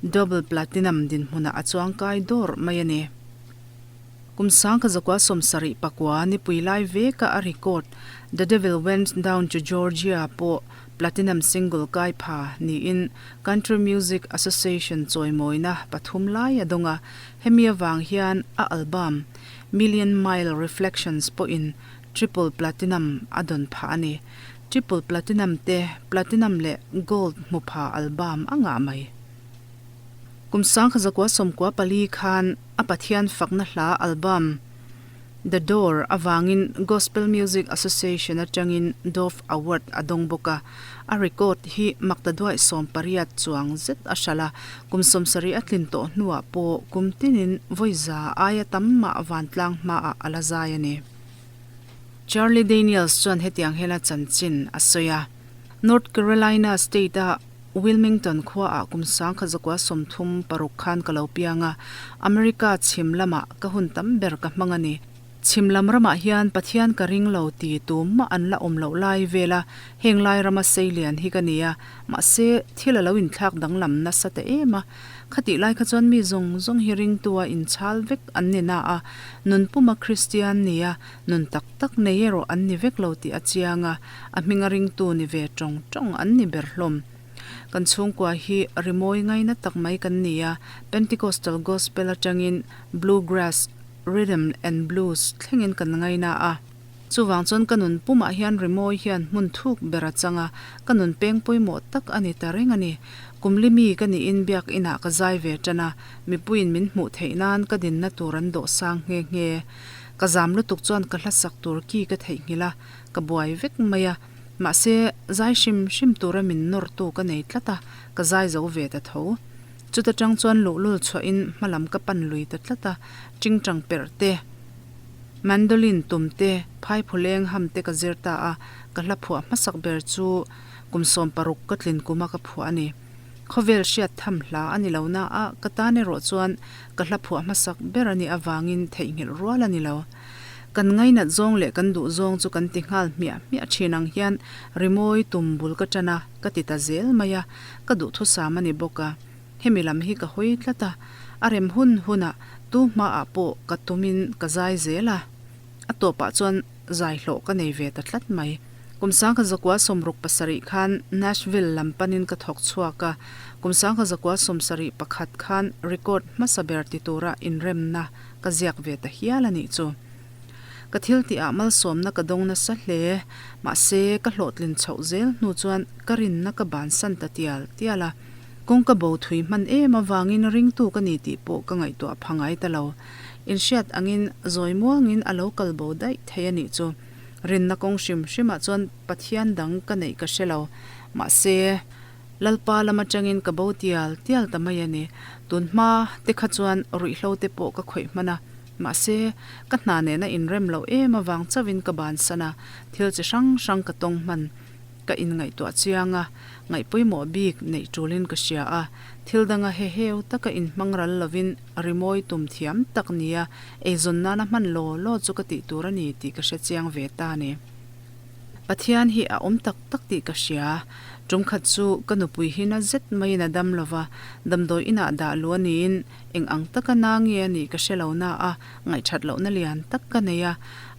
Speaker 1: double platinum dinhmunah a chuangkai dawr mai a ni. Kum sangkha zakua sawmsarih pakua nipui lai veka a record The Devil Went Down to Georgia pawh Platinum single kai pha niin Country Music Association chawimawina pathum lai a dawng a, hemi avang hian a album Million Mile Reflections pawhin Triple Platinum a dawn phah a ni. Triple Platinum te Platinum leh Gold hmu pha album a ngah mai. Kum sangkha zakua sawmkua pali khan a Pathian fakna hla album The Door avangin Gospel Music Association atangin Dove Award a dawng bawk a. A record hi maktaduaih sawmpariat chuang zet a hralh a, kum sawmsarih a tlin tawh hnuah pawh kum tinin vawi za aia tam mah vantlang hmaah a la zai a ni. Charlie Daniels chuan hetiang hian a chanchin a sawi a, North Carolina State-a Wilmington khuaah kum sangkhat zakua 35 khan ka lo piang a, America chhim lamah ka hun tam ber ka hmang a ni. Chhim lam ramah hian Pathian ka ring lo ti tum mah an la awm loh lai vel a, heng lai rama seilian hi ka ni a, mahse thil a lo inthlak danglam nasa ta em a. Khatih lai kha chuan mi zawng zawng hi ringtua inchhal vek an ni na a, nun puma Kristian nia nun tak tak nei erawh an ni vek lo tih a chiang a, a hminga ringtu ni ve tawng tawng an ni ber hlawm. Kan chhungkua hi rimawi ngaina tak mai kan ni a, Pentecostal Gospel atangin Bluegrass, Rhythm and Blues thlengin kan ngaina a. Chuvang chuan ka nun pumah hian rimawi hian hmun thuk ber a chang a, ka nun peng pawimawh tak a ni ta reng a ni. Kum li mi ka niin biak inah ka zai ve tan a, mipuiin min hmuh theih nan ka dinna tur an dawh sang nghe nghe. Ka zam lutuk chuan ka hlasak tur ki ka theihnghilh a, ka buai vek mai a. Mahse, zai hrim hrim tura min nawrtu ka nei tlat a, ka zai zo ve ta tho. Chuta tang chuan luhlul chhuahin hmalam ka pan lui ta tlat a, tingtang perh te, mandolin tum te, phaiphuleng ham te ka zir ta a, ka hla phuah hmasak ber chu kum 60 ka tlin kuma ka phuah a ni. Khawvel hriat tham hla a ni lo na a, ka tan erawh chuan ka hla phuah hmasak ber a nih avangin theihnghilh rual a ni lo. Kan ngainat zawng leh kan duh zawng chu kan ti nghal hmiah hmiah thin ang hian rimawi tum bul ka tan a, ka ti ta zel mai a, ka duhthusam a ni bawk a. Hemi lam hi ka hawi tlat a, a rem hun hunah tu hmaah pawh ka tumin ka zai zel a. A tawpah chuan zai hlawh ka nei ve ta tlat mai. Kum sangkha zakua 67 khan Nashville lam panin ka thawk chhuak a, kum sangkha zakua 71 khan record hmasa ber ti tura inremna ka ziak ve ta hial a nih chu. Ka thil tihah malsawmna ka dawng nasa hle, mahse ka hlawhtlin chhoh zel hnu chuan ka rinna ka bansan ta tial tial a. Kawng ka bo thui hman em avangin ringtu ka ni tih pawh ka ngaihtuah pha ngai ta lo. Inhriat angin zawi muangin a lo kal bo daih thei a nih chu. Rinna kawng hrim hrimah chuan Pathian dang ka neih ka hre lo. Mahse, Lalpa lam atangin ka bo tial tial ta mai a ni. Tun hma te kha chuan ruihhlo te pawh ka khawih hman a. Mahse, ka hna nena inrem loh em avang chauhin ka bansan a, thil chi hrang hrang ka tawng hman. Ka inngaihtuah chiang a, ngaihpawimawh bik neih tulin ka hria a, thil danga heheu taka inhmang ral lovin rimawi tum thiam tak nia eizawn nana hman law law chu ka tih tur a ni tih ka hre chiang ve ta a ni. Pathian hi a awm tak tak tih ka hria. Tum khat chu ka nupui hi na zet maiin a dam lova, damdawi inah dah luh a niin eng ang taka na nge a nih ka hre lo na a, ngaihthat lohna lian tak ka nei a,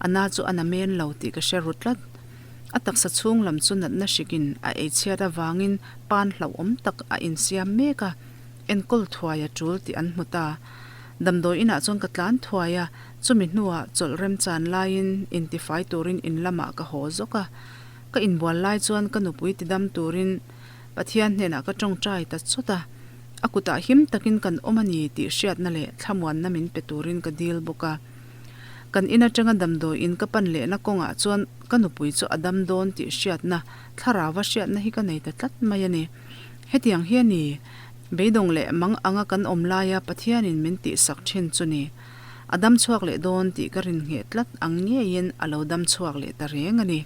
Speaker 1: a na chu a na men lo tih ka hre ru tlat. A taksa chhung lam chu natna hrikin a ei chhiat avangin pan hlauhawm tak a insiam mek a, enkawl thuai a tul tih an hmu ta. Damdawi inah chuan ka tlan thuai a, chumi hnuah chawlh remchan laiin intifai turin in lamah ka haw zawk a. Ka inbual lai chuan ka nupui tidam turin Pathian hnenah ka tawngtai ta chawt a, a kutah him takin kan awm a ni tih hriatna leh thlamuanna min pe turin ka dil bawk a. Kan in atanga damdawi in ka pan lehna kawngah chuan ka nupui chu a dam dawn tih hriatna, thlarauva hriatna hi ka nei ta tlat mai a ni. Hetiang hi a ni, beidawng leh mang anga kan awm laia Pathianin min tihsak thin chu ni. A dam chhuak leh dawn tih ka rin ngheh tlat ang ngeiin a lo dam chhuak leh ta reng a ni.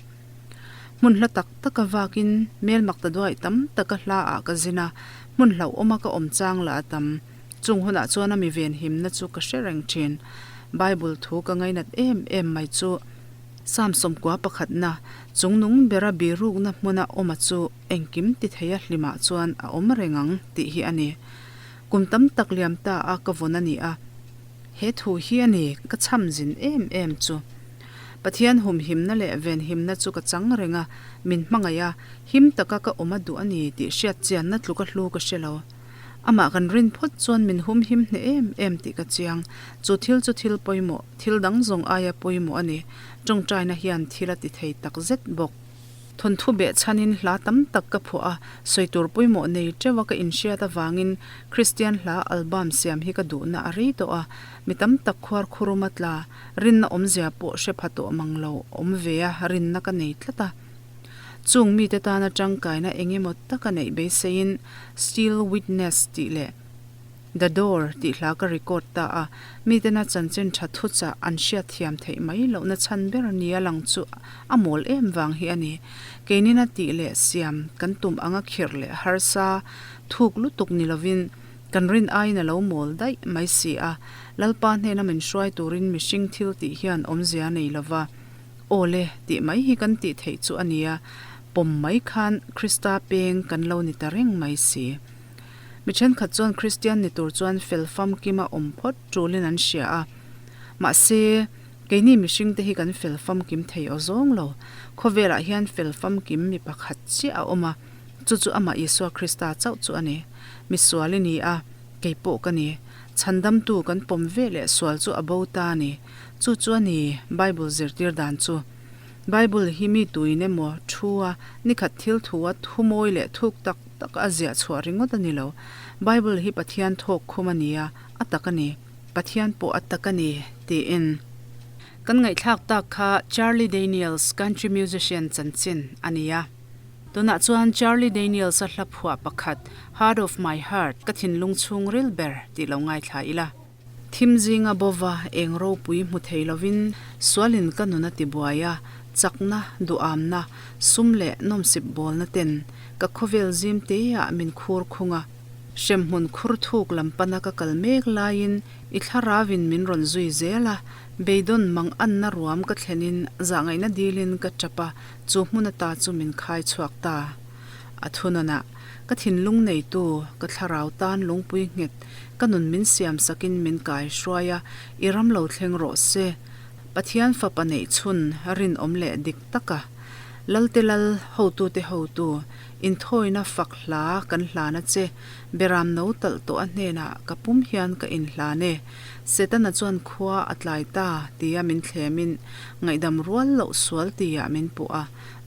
Speaker 1: Hmun hla tak taka vakin mel mak ta duai tam taka hla ah ka zin a, hmun hlauhawma ka awm chang lah a tam. Chung hunah chuan a mi venhimna chu ka hre reng thin. Bible thu ka ngainat em em mai chu Psalm sawmkua pakhatna, Chungnung bera birukna hmuna awma chu engkim ti theia hlimah chuan a awm reng ang tih hi a ni. Kum tam tak liam ta a ka vawn a ni a, he thu hi a ni ka chham zin em em chu. Pathian humhimna leh venhimna chu ka chang reng a, min hmangaih a, him taka ka awm a duh a ni tih hriat chianna tluka hlu ka hre lo. Amah kan rin phawt chuan min humhim hneh em em tih ka chiang. Chu thil chu thil pawimawh, thil dang zawng aia pawimawh a ni. Tawngtaina hian thil a ti thei tak zet bawk. Thawnthu beh chhanin hla tam tak ka phuah a, sawi tur pawimawh nei teuh a ka inhriat avangin Kristian hla album siam hi ka duhna a rei tawh a. Mi tam tak khuar khuruma tla, rinna awmzia pawh hre pha tawh mang lo awm ve a rinna ka nei tlat a. Chung mite tana tangkaina eng emaw taka neih beiseiin Still Witness tih leh The Door tih hla ka record ta a, mitena chanchin tha thuchah an hriat thiam theih mai lohna chhan ber nia lang chu a mawl em vang hi a ni. Keinina tih leh siam kan tum anga khirh leh harsa thuk lutuk ni lovin kan rin aiin a lo mawl daih mai si a, Lalpa hnena min hruai turin mihring thil tih hian awmzia nei lova. Aw le, tih mai hi kan tih theih chu a nia, pawm mai khan Krista peng kan lo ni ta reng mai si. Mi thenkhat chuan Kristian ni tur chuan fel famkima awm phawt tulin an hria a. Mahse, keini mihringte hi kan fel famkim thei aw zawng lo. Khawvelah hian fel famkim mi pakhat chiah a awm a, chu chu amah Isua Krista chauh chu a ni. Mi sual i ni a, kei pawh ka ni. Chhandamtu kan pawm ve leh sual chu a bo ta a ni. Chu chu a ni Bible zirtir dan chu. Bible hi mi tuin emaw thu a, nikhat thil thu a thu mawi leh thuk tak tak a ziah chhuah ringawt a ni lo. Bible hi Pathian thawk khum a ni a, a tak a ni. Pathian pawh a tak a ni, tiin. Kan ngaihthlak tak kha Charlie Daniels, country musician chanchin a ni a. Tunah chuan Charlie Daniels-a hla phuah pakhat, Heart of My Heart, ka thinlung chhungril ber tih lo ngaithla ila. Thim zinga bova eng ropui hmu thei lovin sualin ka nun a ti buai a, chakna, duhamna, sum leh nawmsip bawlna ten ka khawvel zim teah min khur khung a. Hremhmun khur thuk lam pana ka kal mek laiin i thlaravin min rawn zui zel a, beidawn mang anna ruam ka thlenin zahngaihna dilin ka tap a, chu hmun ata chu min khai chhuak ta. A thunawnah, Ka thinlung neitu, ka thlarau tan lungpui nghet, ka nun min siam sakin min kai hruai a, i ram lo thleng rawh se. Pathian fapa neih chhun, rinawm leh dik taka. Lalte Lal, hotute hotu, inthawina fak hla kan hlan a che, Beram no talh tawh a hnenah ka pum hian ka inhlan e. Setana chuan khua a tlai ta tia min thlemin ngaihdam rual loh sual tiah min puh a,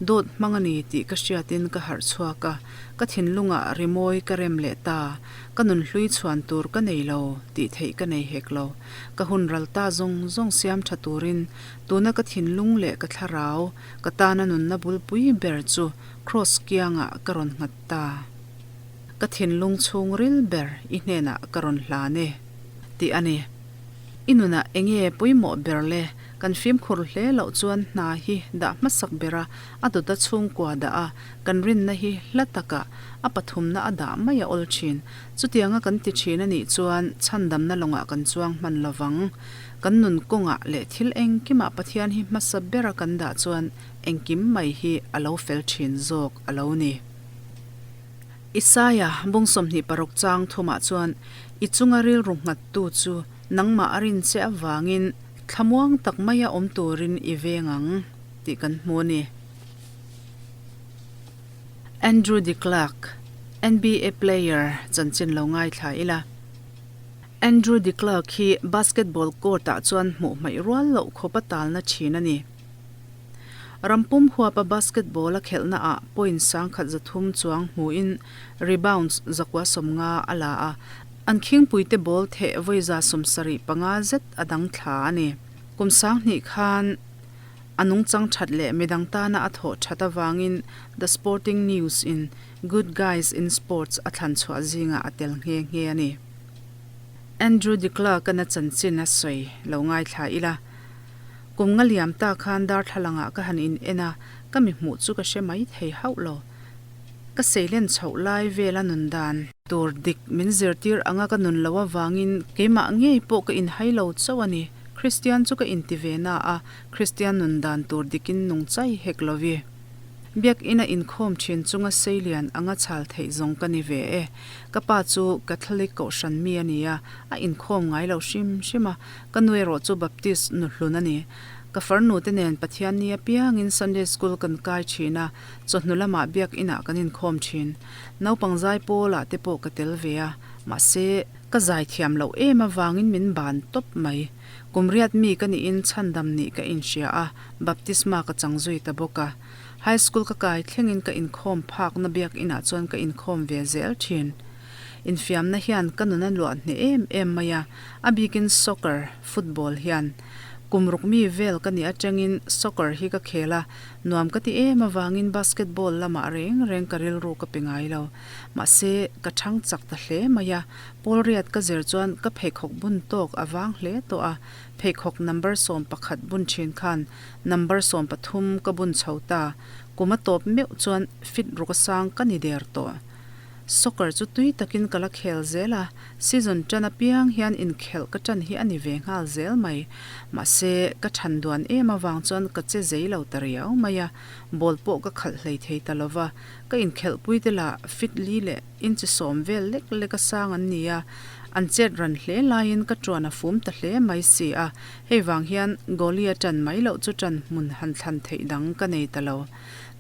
Speaker 1: dawt hmang a ni tih ka hriatin ka harh chhuak a, ka thinlungah rimawi ka rem leh ta, ka nunhlui chhuan tur ka nei lo tih theih ka nei hek lo. Ka hun ral ta zawng zawng siam tha turin tuna ka thinlung leh ka thlarau ka tana nunna bulpui ber chu Kraws kiangah ka rawn nghat ta. Ka thinlung chhungril ber i hnenah ka rawn hlan e, tih a ni. I nunah enge pawimawh ber le? Kan fimkhur hle loh chuan hna hi dah hmasak bera a dawta chhungkua dah a, kan rinna hi hla takah a pathumna a dah mai a awl thin. Chutianga kan ti thin a nih chuan chhandamna lawngah kan chuang hman lo vang. Kan nun kawngah leh thil engkimah Pathian hi hmasa bera kan dah chuan engkim mai hi a lo fel thin zawk a lo ni. Isaia bung 26 chang thumah chuan, I chunga rilru nghattu chu nangmah a rin che avangin thlamuang tak maia awm turin i veng ang, tih kan hmu a ni. Andrew DeClercq, NBA player chanchin lo ngaithla ila. Andrew DeClercq hi basketball court-ah chuan hmuh hmaih rual loh khawpa talna thin a ni. Rampum huapa basketball a khelhna ah point 1300 chuang hmuin rebounds 190 a la a, an khingpuite ball theh vawi 75 zet a dang thla a ni. Kum 2000 khan a nungchang that leh midang tana a thawh that avangin The Sporting News in Good Guys in Sports a thlan chhuah zingah a tel nghe nghe a ni. Andrew DeClercq-an a chanchin a sawi lo ngaithla ila. Kum nga liam ta khan darthlalangah ka han in en a, ka mi hmuh chu ka hre mai thei hauh lo. Ka seilen chhoh lai vela nun dan tur dik min zirtir anga ka nun loh avangin keimah ngei pawh ka inhai lo chauh a ni. Kristian chu ka inti ve na a, Kristian nun dan tur dikin nung chai hek lovi. Biakina inkhawm thin chunga seilian anga chhal theih zawng ka ni ve e. Ka pa chu Catholic kohhran mi a ni a, a inkhawm ngai lo hrim hrim a, Ka nu erawh chu Baptist nu hlun a ni. Ka farnu te nen Pathian ni apiangin Sunday School kan kai thin a, chawhnu lamah biak inah kan inkhawm thin. Naupang zai pawlah te pawh ka tel ve a, mahse, ka zai thiam loh em avangin min ban tawp mai. Kum riat mi ka nihin chhandam nih ka inhria a, baptisma ka chang zui ta bawk a. High School ka kai thlengin ka inkhawm phakna biak inah chuan ka inkhawm ve zel thin. Infiamna hian ka nun a luah hneh em em mai a, a bikin soccer, football, hian. Kum ruk mi vel ka nih atangin soccer hi ka khel a, nuam ka ti em avangin basketball lamah reng reng ka rilru ka pe ngai lo. Mahse, ka thang chak ta hle mai a, pawl riat ka zir chuan ka pheikhawk bun tawk a vang hle tawh a, pheikhawk number 11 bun thin khan number 13 ka bun chho ta, kum a tawp meuh chuan fit ruk a sang ka ni der tawh. Soccer chu tui takin ka la khel zel a, season tan apiang hian inkhelh ka tan hi a ni ve nghal zel mai. Mahse, ka than duan em avang chuan ka che zei lo ta riau mai a, ball pawh ka khalh hlei thei ta lo va, ka inkhelhpui te lah fit li leh inchi sawm vel lek lek a sang an ni a, an chet ran hle laiin ka tuan a fum ta hle mai si a, hei vang hian goalie a tan mai loh chu tan hmun han thlan theih dang ka nei ta lo.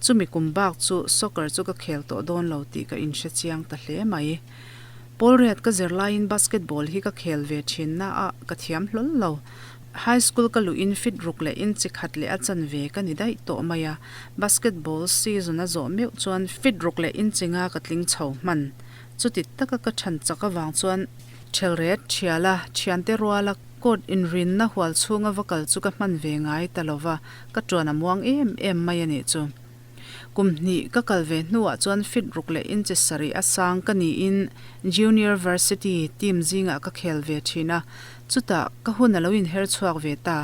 Speaker 1: Chumi kum bak chu soccer chu ka khel tawh dawn lo tih ka inhre chiang ta hle mai. Pawl riat ka zir laiin basketball hi ka khel ve thin na a, ka thiam hlawl lo. High school ka luhin fit ruk leh inchi khat leh a chanve ka ni daih tawh mai a, basketball season a zawh meuh chuan fit ruk leh inchi nga ka tling chho hman. Chuti taka ka than chak avang chuan thelret thiala thiante ruala court inrinna hual chhunga va kal chu ka hman ve ngai ta lo va, ka tuan a muang em em mai a nih chu. Kum hnih ka kal ve hnuah chuan fit ruk leh inchi sarih a sang ka niin Junior Varsity team zingah ka khel ve thin a, chutah ka hun a lo inher chhuak ve ta.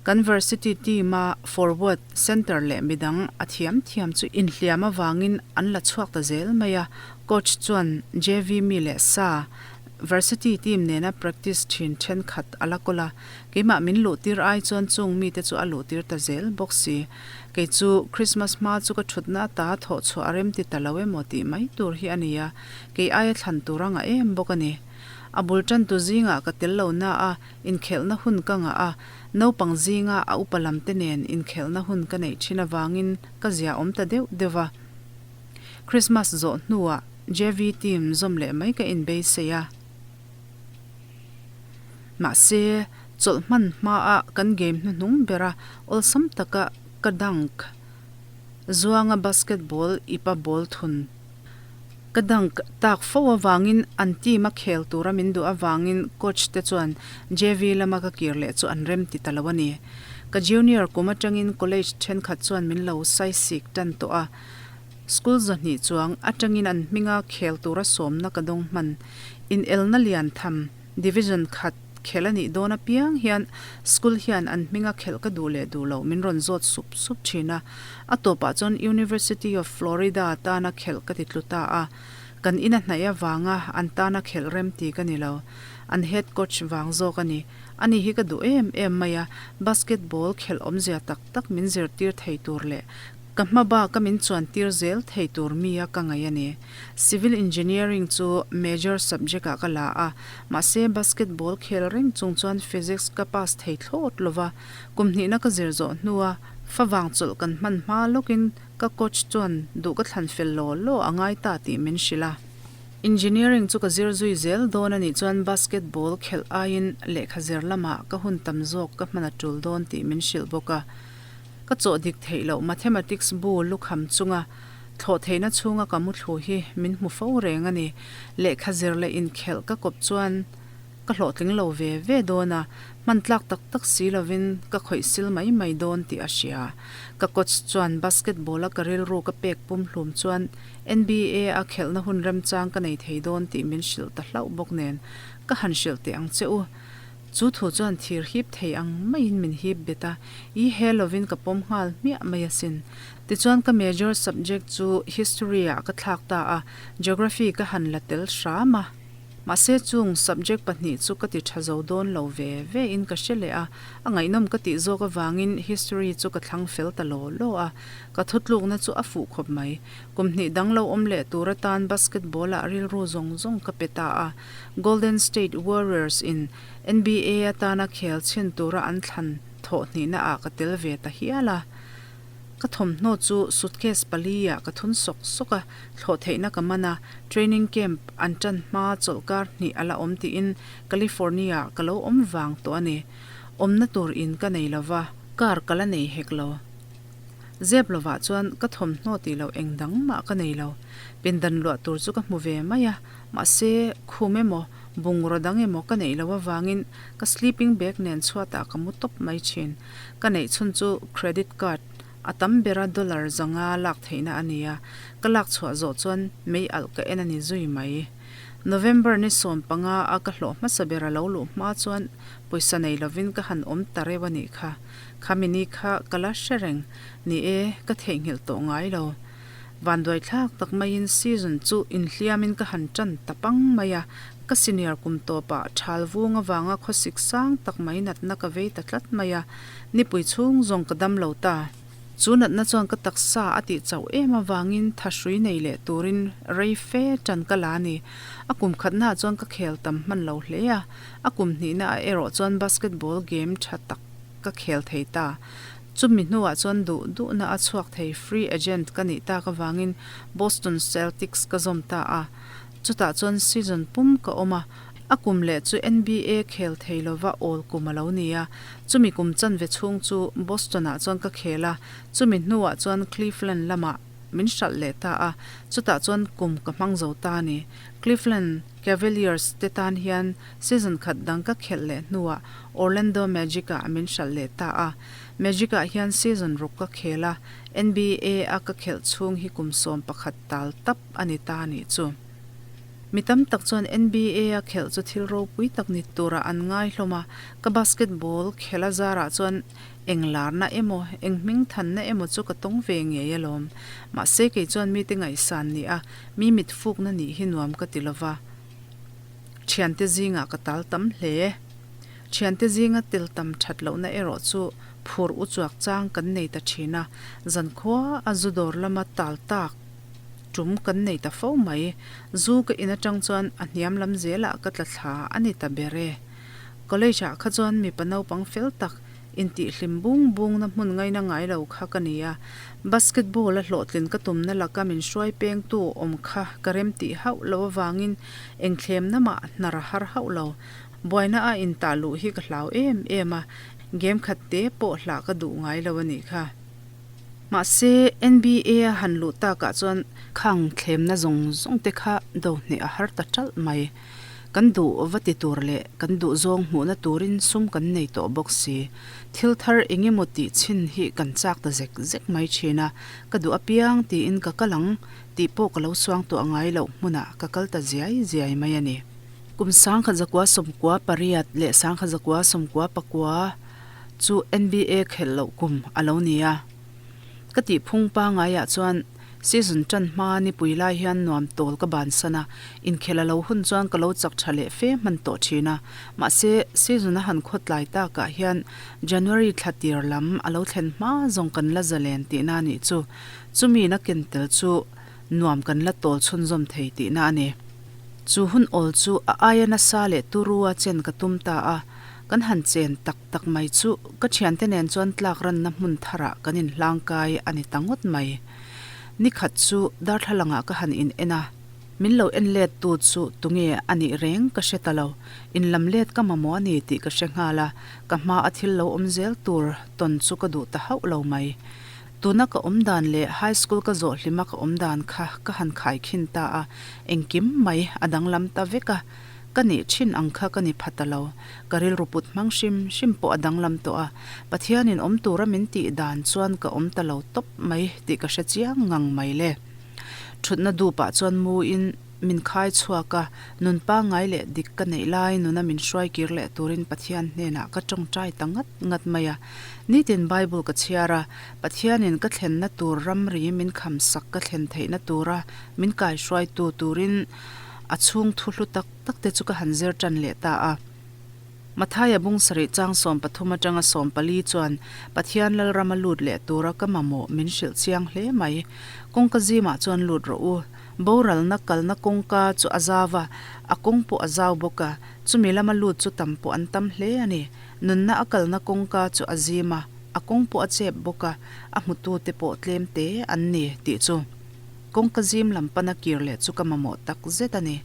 Speaker 1: Kan Varsity team a forward, centre leh midang a thiam thiam chu inhliam avangin an la chhuak ta zel mai a, coach chuan JV mi leh sa Varsity team nena practice thin thenkhat a la kawl a, keimah min luhtir ai chuan chung mite chu a luhtir ta zel bawk si. Kei chu Christmas hma chu ka thutna ata thawh chhuah a rem ti ta lo emaw tih mai tur hi a ni a, kei aia thlan tur a ngah em bawk a ni. A bul tantu zingah ka tel lo na a, inkhelhna hun ka ngah a, naupang zinga a upa lamte nen inkhelhna hun ka neih thin avangin ka ziaawm ta deuh deuh va. Christmas zawh hnuah JV team zawm leh mai ka inbeisei a. Mahse, chawlh hman hmaa kan game hnuhnung bera awlsam taka ka dunk zuanga basketball ipa ball thun ka dunk tak fo avangin an team a khel tura min duh avangin coach te chuan JV lama ka kir leh chu an rem ti ta lo a ni. Ka junior kum atangin college thenkhat chuan min lo saisik tan tawh a. School 200 chuang atangin an hminga khel tura sawmna ka dawng hman. Inelna lian tham Division khat khelh a nih dawn apiang hian school hian an hminga khelh ka duh leh duh loh min rawn zawt sup sup thin a. A tawpah chuan University of Florida tana khelh ka ti tlu ta a. Kan ina hnaih avanga an tana khelh rem ti ka ni lo. An head coach vang zawk a ni. Ani hi ka duh em em mai a, basketball khelh awmzia tak tak min zirtir thei tur leh ka hma baka min chuan tir zel thei tur mi a ka ngaih a ni. Civil Engineering chu major subject ah ka la a, mahse basketball khel reng chung chuan physics ka pass thei thlawt lo va, kum hnihna ka zir zawh hnua favang chawlh kan hman hma lawkin ka coach chuan duh ka thlan fel law law a ngai ta tih min hrilh a. Engineering chu ka zir zui zel dawn a nih chuan basketball khelh aiin lehkha zir lamah ka hun tam zawk ka hman a tul dawn tih min hrilh bawk a. Ka chawh dik theih loh mathematics bu lukham chunga thlawh theihna chhunga ka muthlu hi min hmu fo reng a ni. Lehkha zir leh inkhelh ka kawp chuan ka hlawhtling lo ve ve dawn a, hman tlak tak tak si lovin ka khawih sil mai mai dawn tih a hria. Ka coach chuan basketball a ka rilru ka pek pum hlum chuan NBA a khelhna hun remchang ka nei thei dawn tih min hrilh ta hlauh bawk nen ka han hrilh teh ang che u. Chu thu chuan thir hip thei ang maiin min hip bet a, i he lovin ka pawm nghal hmiah mai asin. Tichuan ka major subject chu History ah ka thlak ta a, Geography ka han la tel hram a. Mahse chung subject pahnih chu ka ti tha zo dawn lo ve ve in ka hre leh a, a ngaihnawm ka tih zawk avangin History chu ka thlang fel ta law law a, ka thutlukna chu a fuh khawp mai. Kum hnih dang lo awm leh tur atan basketball ah rilru zawng zawng ka pe ta a, Golden State Warriors in NBA atana khel chhin tura an thlan thawh hnihna ah ka tel ve ta hial a. Ka thawmhnaw chu suitcase pali ah ka thun sawk sawk a, thlawh theihna ka man a, training camp an tan hma chawlhkar hnih a la awm tiin California ah ka lo awm vang tawh a ni. Awmna tur in ka nei lova, car ka la nei hek lo. Zep lovah chuan ka thawmhnaw tih loh eng dang mah ka nei lo. Pindan luah tur chu ka hmu ve mai a, mahse khum emaw bungraw dang emaw ka neih loh avangin ka sleeping bag nen chhuatah ka mu tawp mai thin. Ka neih chhun chu credit card a tam bera dollar zanga lak theihna a ni a, ka lak chhuah zawh chuan mei alh ka en a ni zui mai. November ni 15 a ka hlawh hmasa ber a lo luh hma chuan pawisa nei lovin ka han awm ta reuh a nih kha. Khami ni kha ka la hre reng. Ni e, ka theihnghilh tawh ngai lo. Vanduaithlak tak maiin season chu inhliamin ka han tan ta pang mai a, ka senior kum tawpah thal vung avanga khawsik sang tak mai natna ka vei ta tlat mai a, nipui chhung zawng ka dam lo ta. Chu natna chuan ka taksa a tih chauh em avangin thahrui nei leh turin rei fe tan ka la a ni. A kum khatnaah chuan ka khel tam hman lo hle a, a kum hnihnaah erawh chuan basketball game tha tak ka khel thei ta. Chumi hnuah chuan duh duhna a chhuak thei free agent ka nih tak avangin Boston Celtics ka zawm ta a. Chutah chuan season pum ka awm a, a kum leh chu NBA khel thei lova awl kum a lo ni a. Chumi kum chanve chhung chu Boston-ah chuan ka khel a, chumi hnuah chuan Cleveland lamah min hralh leh ta a, chutah chuan kum ka hmang zo ta a ni. Cleveland Cavaliers te tan hian Season khat dang ka khelh leh hnuah Orlando Magic-ah min hralh leh ta a. Magic-ah hian season ruk ka khel a, NBA a ka khelh chhung hi kum 11 tal tap a ni ta a nih chu. Mi tam tak chuan NBA a khelh chu thil ropui tak ni turah an ngai hlawm a, ka basketball khelh a zarah chuan eng larna emaw, eng hming thanna emaw chu ka tawng ve ngei alawm. Mahse kei chuan mite ngaihsan nih a, mi mit fukna nih hi nuam ka ti lova. Thiante zingah ka tal tam hle. Thiante zinga tel tam that lohna erawh chu phur u chuak chang kan nei ta thin a, zankhua a zu dawr lama tal tak. ṭum kan nei ta fo mai. Zu ka in aṭang chuan a hniam lam zelah ka tla thla a ni ta ber e. College ah kha chuan mipa naupang fel tak, intihhlim bung bungna hmun ngaina ngai lo kha ka ni a. Basketball a hlawhtlin ka tumna laka min hruai pengtu awm kha ka rem tih hauh loh avangin engthlemna mah hnar a har hauh lo. Buaina a intah luh hi ka hlau em em a, game khat te pawh hlah ka duh ngai lo a nih kha. Mahse, NBA a han luh takah chuan khang thlemna zawng zawng te kha do hneh a har ta ṭalh mai. Kan duh va ti tur leh kan duh zawng hmuhna turin sum kan nei tawh bawk si. Thil thar eng emaw tih chhin hi kan chak ta zek zek mai thin a, ka duh apiang tiin ka kal ang tih pawh ka lo suang tuah ngai loh hmunah ka kal ta ziai ziai mai a ni. Kum 1998 leh 1999 chu NBA khelh loh kum a lo ni a. Ka tih phung pangaiah chuan season tan hma nipui lai hian nuam tawl ka bansan a, inkhel a lo hun chuan ka lo chak tha leh fe hman tawh thin a. Mahse, season a han khawtlai takah hian January thla tir lam a lo thlen hma zawng kan la zalen tihna a nih chu. Chumi na ken tel chu nuam kan la tawl chhunzawm thei tihna a ni. Chu hun awl chu a aia nasa leh turu a chen ka tum ta a, kan han chen tak tak mai chu ka thiante nen chuan tlak ranna hmun tharah kan inhlangkai a ni ta ngawt mai. Ni khat chu darthlalangah ka han in en a, min lo en let tu chu tunge a nih reng ka hre ta lo, in lam let ka mamawh a ni tih ka hre nghal a, ka hma a thil lo awm zel tur tawn chu ka duh ta hauh lo mai. Tuna ka awm dan leh high school ka zawh hlima ka awm dan kha ka han khaikhin ta a, engkim mai a danglam ta vek a, ka nih thin ang kha ka ni pha ta lo. Ka rilru put hmang hrim hrim pawh a danglam tawh a, Pathianin awm tura min tih dan chuan ka awm ta lo tawp mai tih ka hre chiang ngang mai le. Thutna dupah chuan muin min khai chhuak a, nun pangngai leh dik ka neih lai nuna min hruai kir leh turin Pathian hnenah ka tawngtai ta ngat ngat mai a. Nitin Bible ka chhiar a, Pathianin ka thlenna tur ramri min kham sak ka thlen theihna tura min kaihruaitu turin a chhung thu hlu tak tak te chu ka han zir tan leh ta a. Mathaia bung sarih chang 13 atanga 14 chuan Pathian Lalrama lut leh tura ka mamawh min hrilh chiang hle mai. Kawngka zimah chuan lut rawh u. Boralna kalna kawngka chu a zau a, a kawng pawh a zau bawk a, chumi lama lut chu tam pawh an tam hle a ni. Nunna a kalna kawngka chu a zim a, a kawng pawh a chep bawk a, a hmutute pawh tlem te an ni tih chu kawngka zim lam pana kir leh chu ka mamawh tak zet a ni.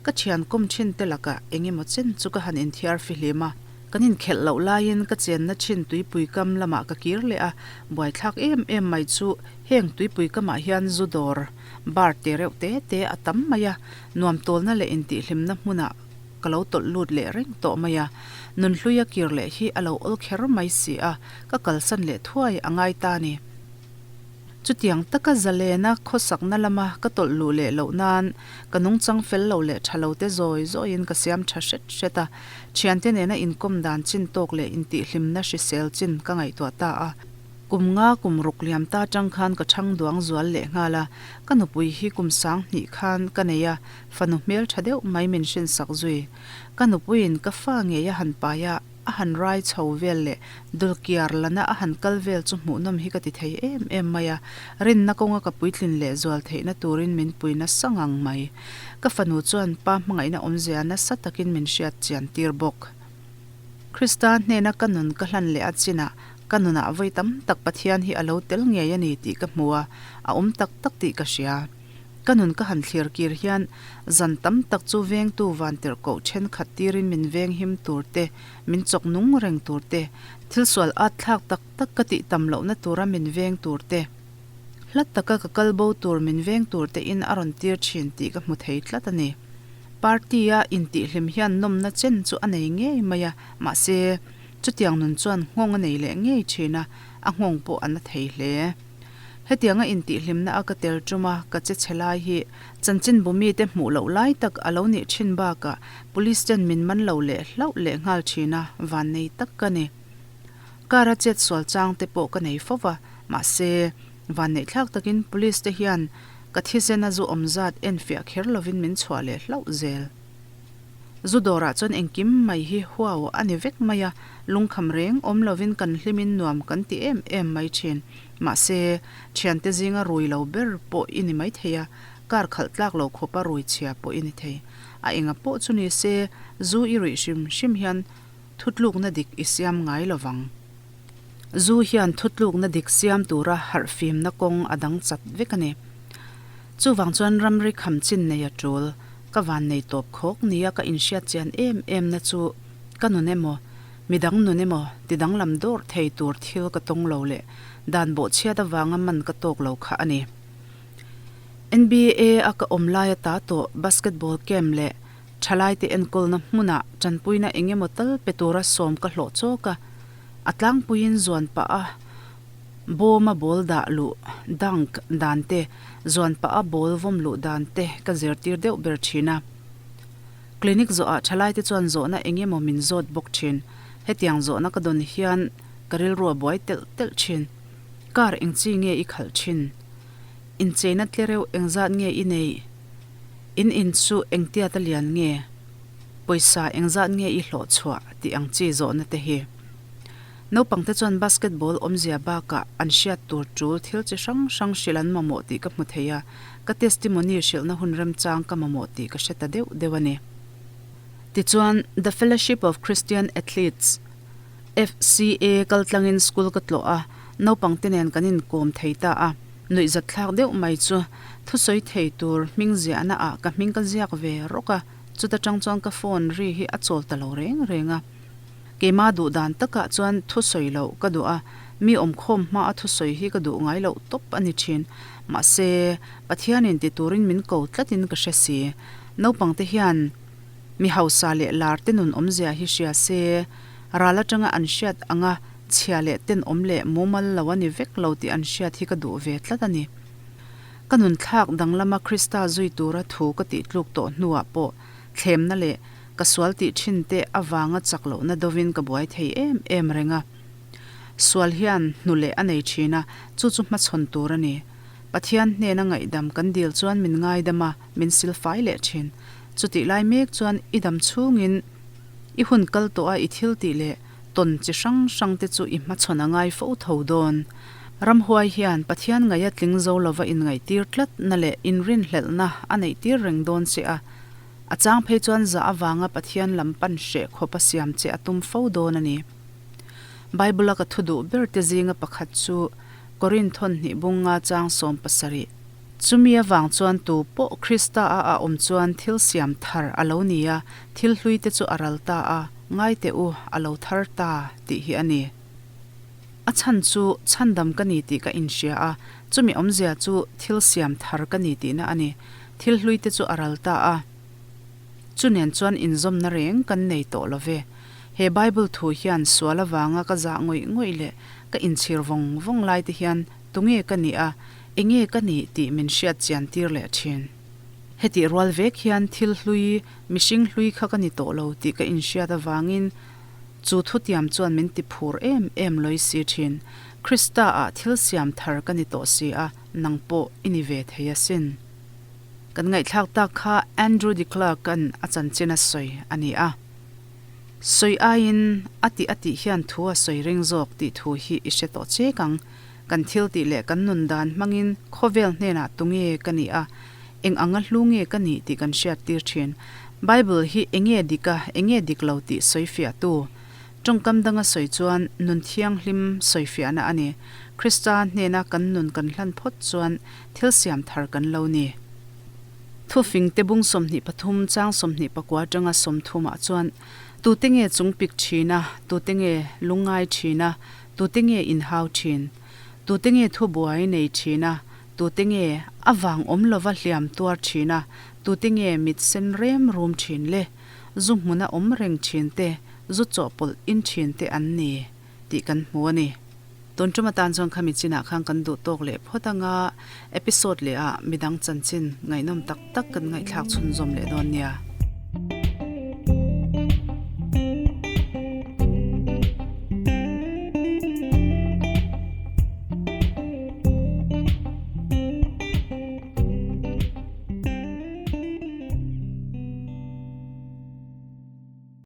Speaker 1: Ka thian kawm thin te lakah eng emaw chen chu ka han inthiar fihlim a, kan inkhelh loh laiin ka chenna thin tuipui kam lamah ka kir leh a, buaithlak em em mai chu heng tuipui kamah hian zu dawr bar te reuh te te a tam mai a, nuam tawlna leh intihhlimna hmunah ka lo tawlh lut leh reng tawh mai a, nunhluia kir leh hi a lo awl kher mai si a, ka kalsan leh thuai a ngai ta ni. Chutiang taka zalena khawsakna lama ka tawlh luh leh loh nan ka nungchang fel lo leh tha lo te zawi zawiin ka siam tha hret hret a, thiante nena inkawm dan chin tawk leh intihhlimna hrisel chin ka ngaihtuah ta a. Kum nga kum ruk liam ta tang khan ka chhang duang zual leh nghal a, ka nupui hi kum 2000 khan ka nei a, fanu hmel tha deuh mai min hrinsak zui. Ka nupuiin ka fa ngei a han pai a, a han rai chho vel leh dulkiar lana a han kal vel chu hmuhnawm hi ka ti thei em em mai a, rinna kawnga ka puitlin leh zual theihna turin min pui nasa ngang mai. Ka fanu chuan pa hmangaihna awmzia nasa takin min hriat chian tir bawk. Krista hnena ka nun ka hlan leh a chinah ka nunah vawi tam tak Pathian hi a lo tel ngei a ni tih ka hmu a, a awm tak tak tih ka hria. Ka nun ka han thlir kir hian zan tam tak chu vengtu vantirhkoh thenkhat tirin min venghim tur te, min chawk nung reng tur te, thil sual at thlak tak tak ka tih tam lohna tura min veng tur te, hla taka ka kal bo tur min veng tur te in a rawn tir thin tih ka hmu thei tlat a ni. Party-a intihhlim hian nawmna chen chu a nei ngei mai a, mahse, chutiang nun chuan nghawng a nei leh ngei thin a, a nghawng pawh a na thei hle. Hetianga intihhlimna a ka tel tum a, ka che chhe lai hi chanchin bu mite hmuh loh lai tak a lo nih thin bakah Police ten min man lo leh hlauh leh nghal thin a, vannei tak ka ni. Car a chet sual chang te pawh ka nei fo va, mahse, vanneih thlak takin Police te hian ka thisen a zu awm zat enfiah kher lovin min chhuah leh hlauh zel. Zu dawrah chuan engkim mai hi huau a ni vek mai a, lungkham reng awm lovin kan hlimin nuam kan ti em em mai thin. Mahse, thiante zinga rui lo ber pawh i ni maithei a, car khalh tlak lo khawpa rui chhia pawh i ni thei. A enga pawh chu ni se, zu i ruih hrim hrim hian thutlukna dik i siam ngai lo vang. Zu hian thutlukna dik siam tura harhfimna kawng a dang chat vek a ni. Chuvang chuan ramri kham chin nei a tul, ka van nei tawp khawk nia ka inhriat chian em em na chu ka nun emaw, midang nun emaw ti danglam dawrh thei tur thil ka tawng lo leh dan bawhchhiat avanga man ka tawk lo kha a ni. NBA a ka awm laia ta tawh basketball camp leh Thalaite enkawlna hmunah tanpuina eng emaw tal pe tura sawm ka hlawh chawk a, a tlangpuiin zuan pah a bawma ball dah luh, dunk, dan te, zuan pah a ball vawm luh dan te ka zirtir deuh ber thin a. Clinic zawhah thalaite chuan zawhna eng emaw min zawt bawk thin. Hetiang zawhna ka dawn hian ka rilru a buai telh telh thin. Car eng chi nge i khalh thin? Incheina tlereuh engzat nge i neih? In in chu engtiat a lian nge? Pawisa engzat nge i hlawh chhuah tih ang chi zawhna te hi. Naupangte chuan basketball awmzia bakah an hriat tur tul thil chi hrang hrang hrilh an mamawh tih ka hmu thei a, ka testimony hrilhna hun remchang ka mamawh tih ka hre ta deuh deuh a ni. Tichuan, The Fellowship of Christian Athletes, FCA, kaltlangin school ka tlawh a, naupangte nen kan inkawm thei ta a. Nuihzatthlak deuh mai chu thusawi thei tur hming ziahna ah ka hming ka ziak ve rawk a, chuta tang chuan ka phone ri hi a chawl ta lo reng reng a. Keima duh dan takah chuan thusawi loh ka duh a, mi awmkhawm hma a thusawi hi ka duh ngai loh tawp a ni thin. Mahse, Pathianin ti turin min ko tlatin ka hre si. Naupangte hian mi hausa leh lar te nun awmzia hi hria se, ral atanga an hriat anga chhia leh tenawm leh mumal lo a ni vek lo tih an hriat hi ka duh ve tlat a ni. Ka nun thlak danglama Krista zui tura thu ka tih tluk tawh hnuah pawh thlemna leh ka sual tih thin te avanga chak lohna dovin ka buai thei em em reng a. Sual hian hnu leh a nei thin a, chu chu hmachhawn tur a ni. Pathian hnena ngaihdam kan dil chuan min ngaidam a, min silfai leh thin. Chutih lai mek chuan i dam chhungin i hun kal tawh a i thil tih leh tawn chi hrang hrang te chu i hmachhawn a ngai fo tho dawn. Ramhuai hian Pathian ngaih a tling zo lova inngaihtir tlatna leh inrinhlelhna a neihtir reng dawn che a, a chang phei chuan zah avanga Pathian lam pan hreh khawp a siam che a tum fo dawn a ni. Bible-a ka thu duh ber te zinga pakhat chu Korinth thawnhnih bunga chang 70. Chumi avang chuan tu pawh Krista-a a awm chuan thil siam thar a lo ni a, thil hlui te chu a ral ta a, ngai teh u, a lo thar ta, tih hi a ni. A chhan chu chhandam ka ni tih ka inhria a, chumi awmzia chu thil siam thar ka ni tihna a ni. Thil hlui te chu a ral ta a, chu nen chuan inzawmna reng kan nei tawh lo ve. He Bible thu hian sual avanga ka zah ngawih ngawih leh ka inchhir vawng vawng lai te hian tunge ka nih a, Enge ka nih tih min hriat chian tir leh thin. Hetih rual vek hian thil hlui, mihring hlui kha ka ni tawh lo tih ka inhriat avangin chu thutiam chuan min ti phur em em lawi si thin. Krista ah thil siam thar ka ni tawh si a, nang pawh i ni ve thei asin. Kan ngaihthlak tak kha Andrew de Klerk-a'n a chanchin a sawi a ni a. Sawi aiin a tih a tih hian thu a sawi ring zawk tih thu hi i hre tawh chek ang. Kan thil tih leh kan nun dan hmangin khawvel hnenah tunge ka nih a, eng anga hlu nge ka nih tih kan hriat tir thin. Bible hi enge dik a, enge dik lo tih sawifiahtu. Tawngkam danga sawi chuan nun thianghlim sawifiahna a ni. Krista hnena kan nun kan hlan phawt chuan thil siam thar kan lo ni. Thufing te bung 23 chang 24 atanga 30 ah chuan tute nge chung pik thin a, tute nge lungngai thin a, Tute nge inhau thin? Tute nge thubuai nei thin a? Tute nge a vang awm lova hliam tuar thin a? Tute nge mit sen rem rum thin le? Zu hmuna awm reng thin te, zu chawhpawlh in thin te an ni tih kan hmu a ni. Tun tum atan chuan khami chinah khan kan duh tawk leh phawt anga episode leh ah midang chanchin ngaihnawm tak tak kan ngaihthlak chhunzawm leh dawn nia.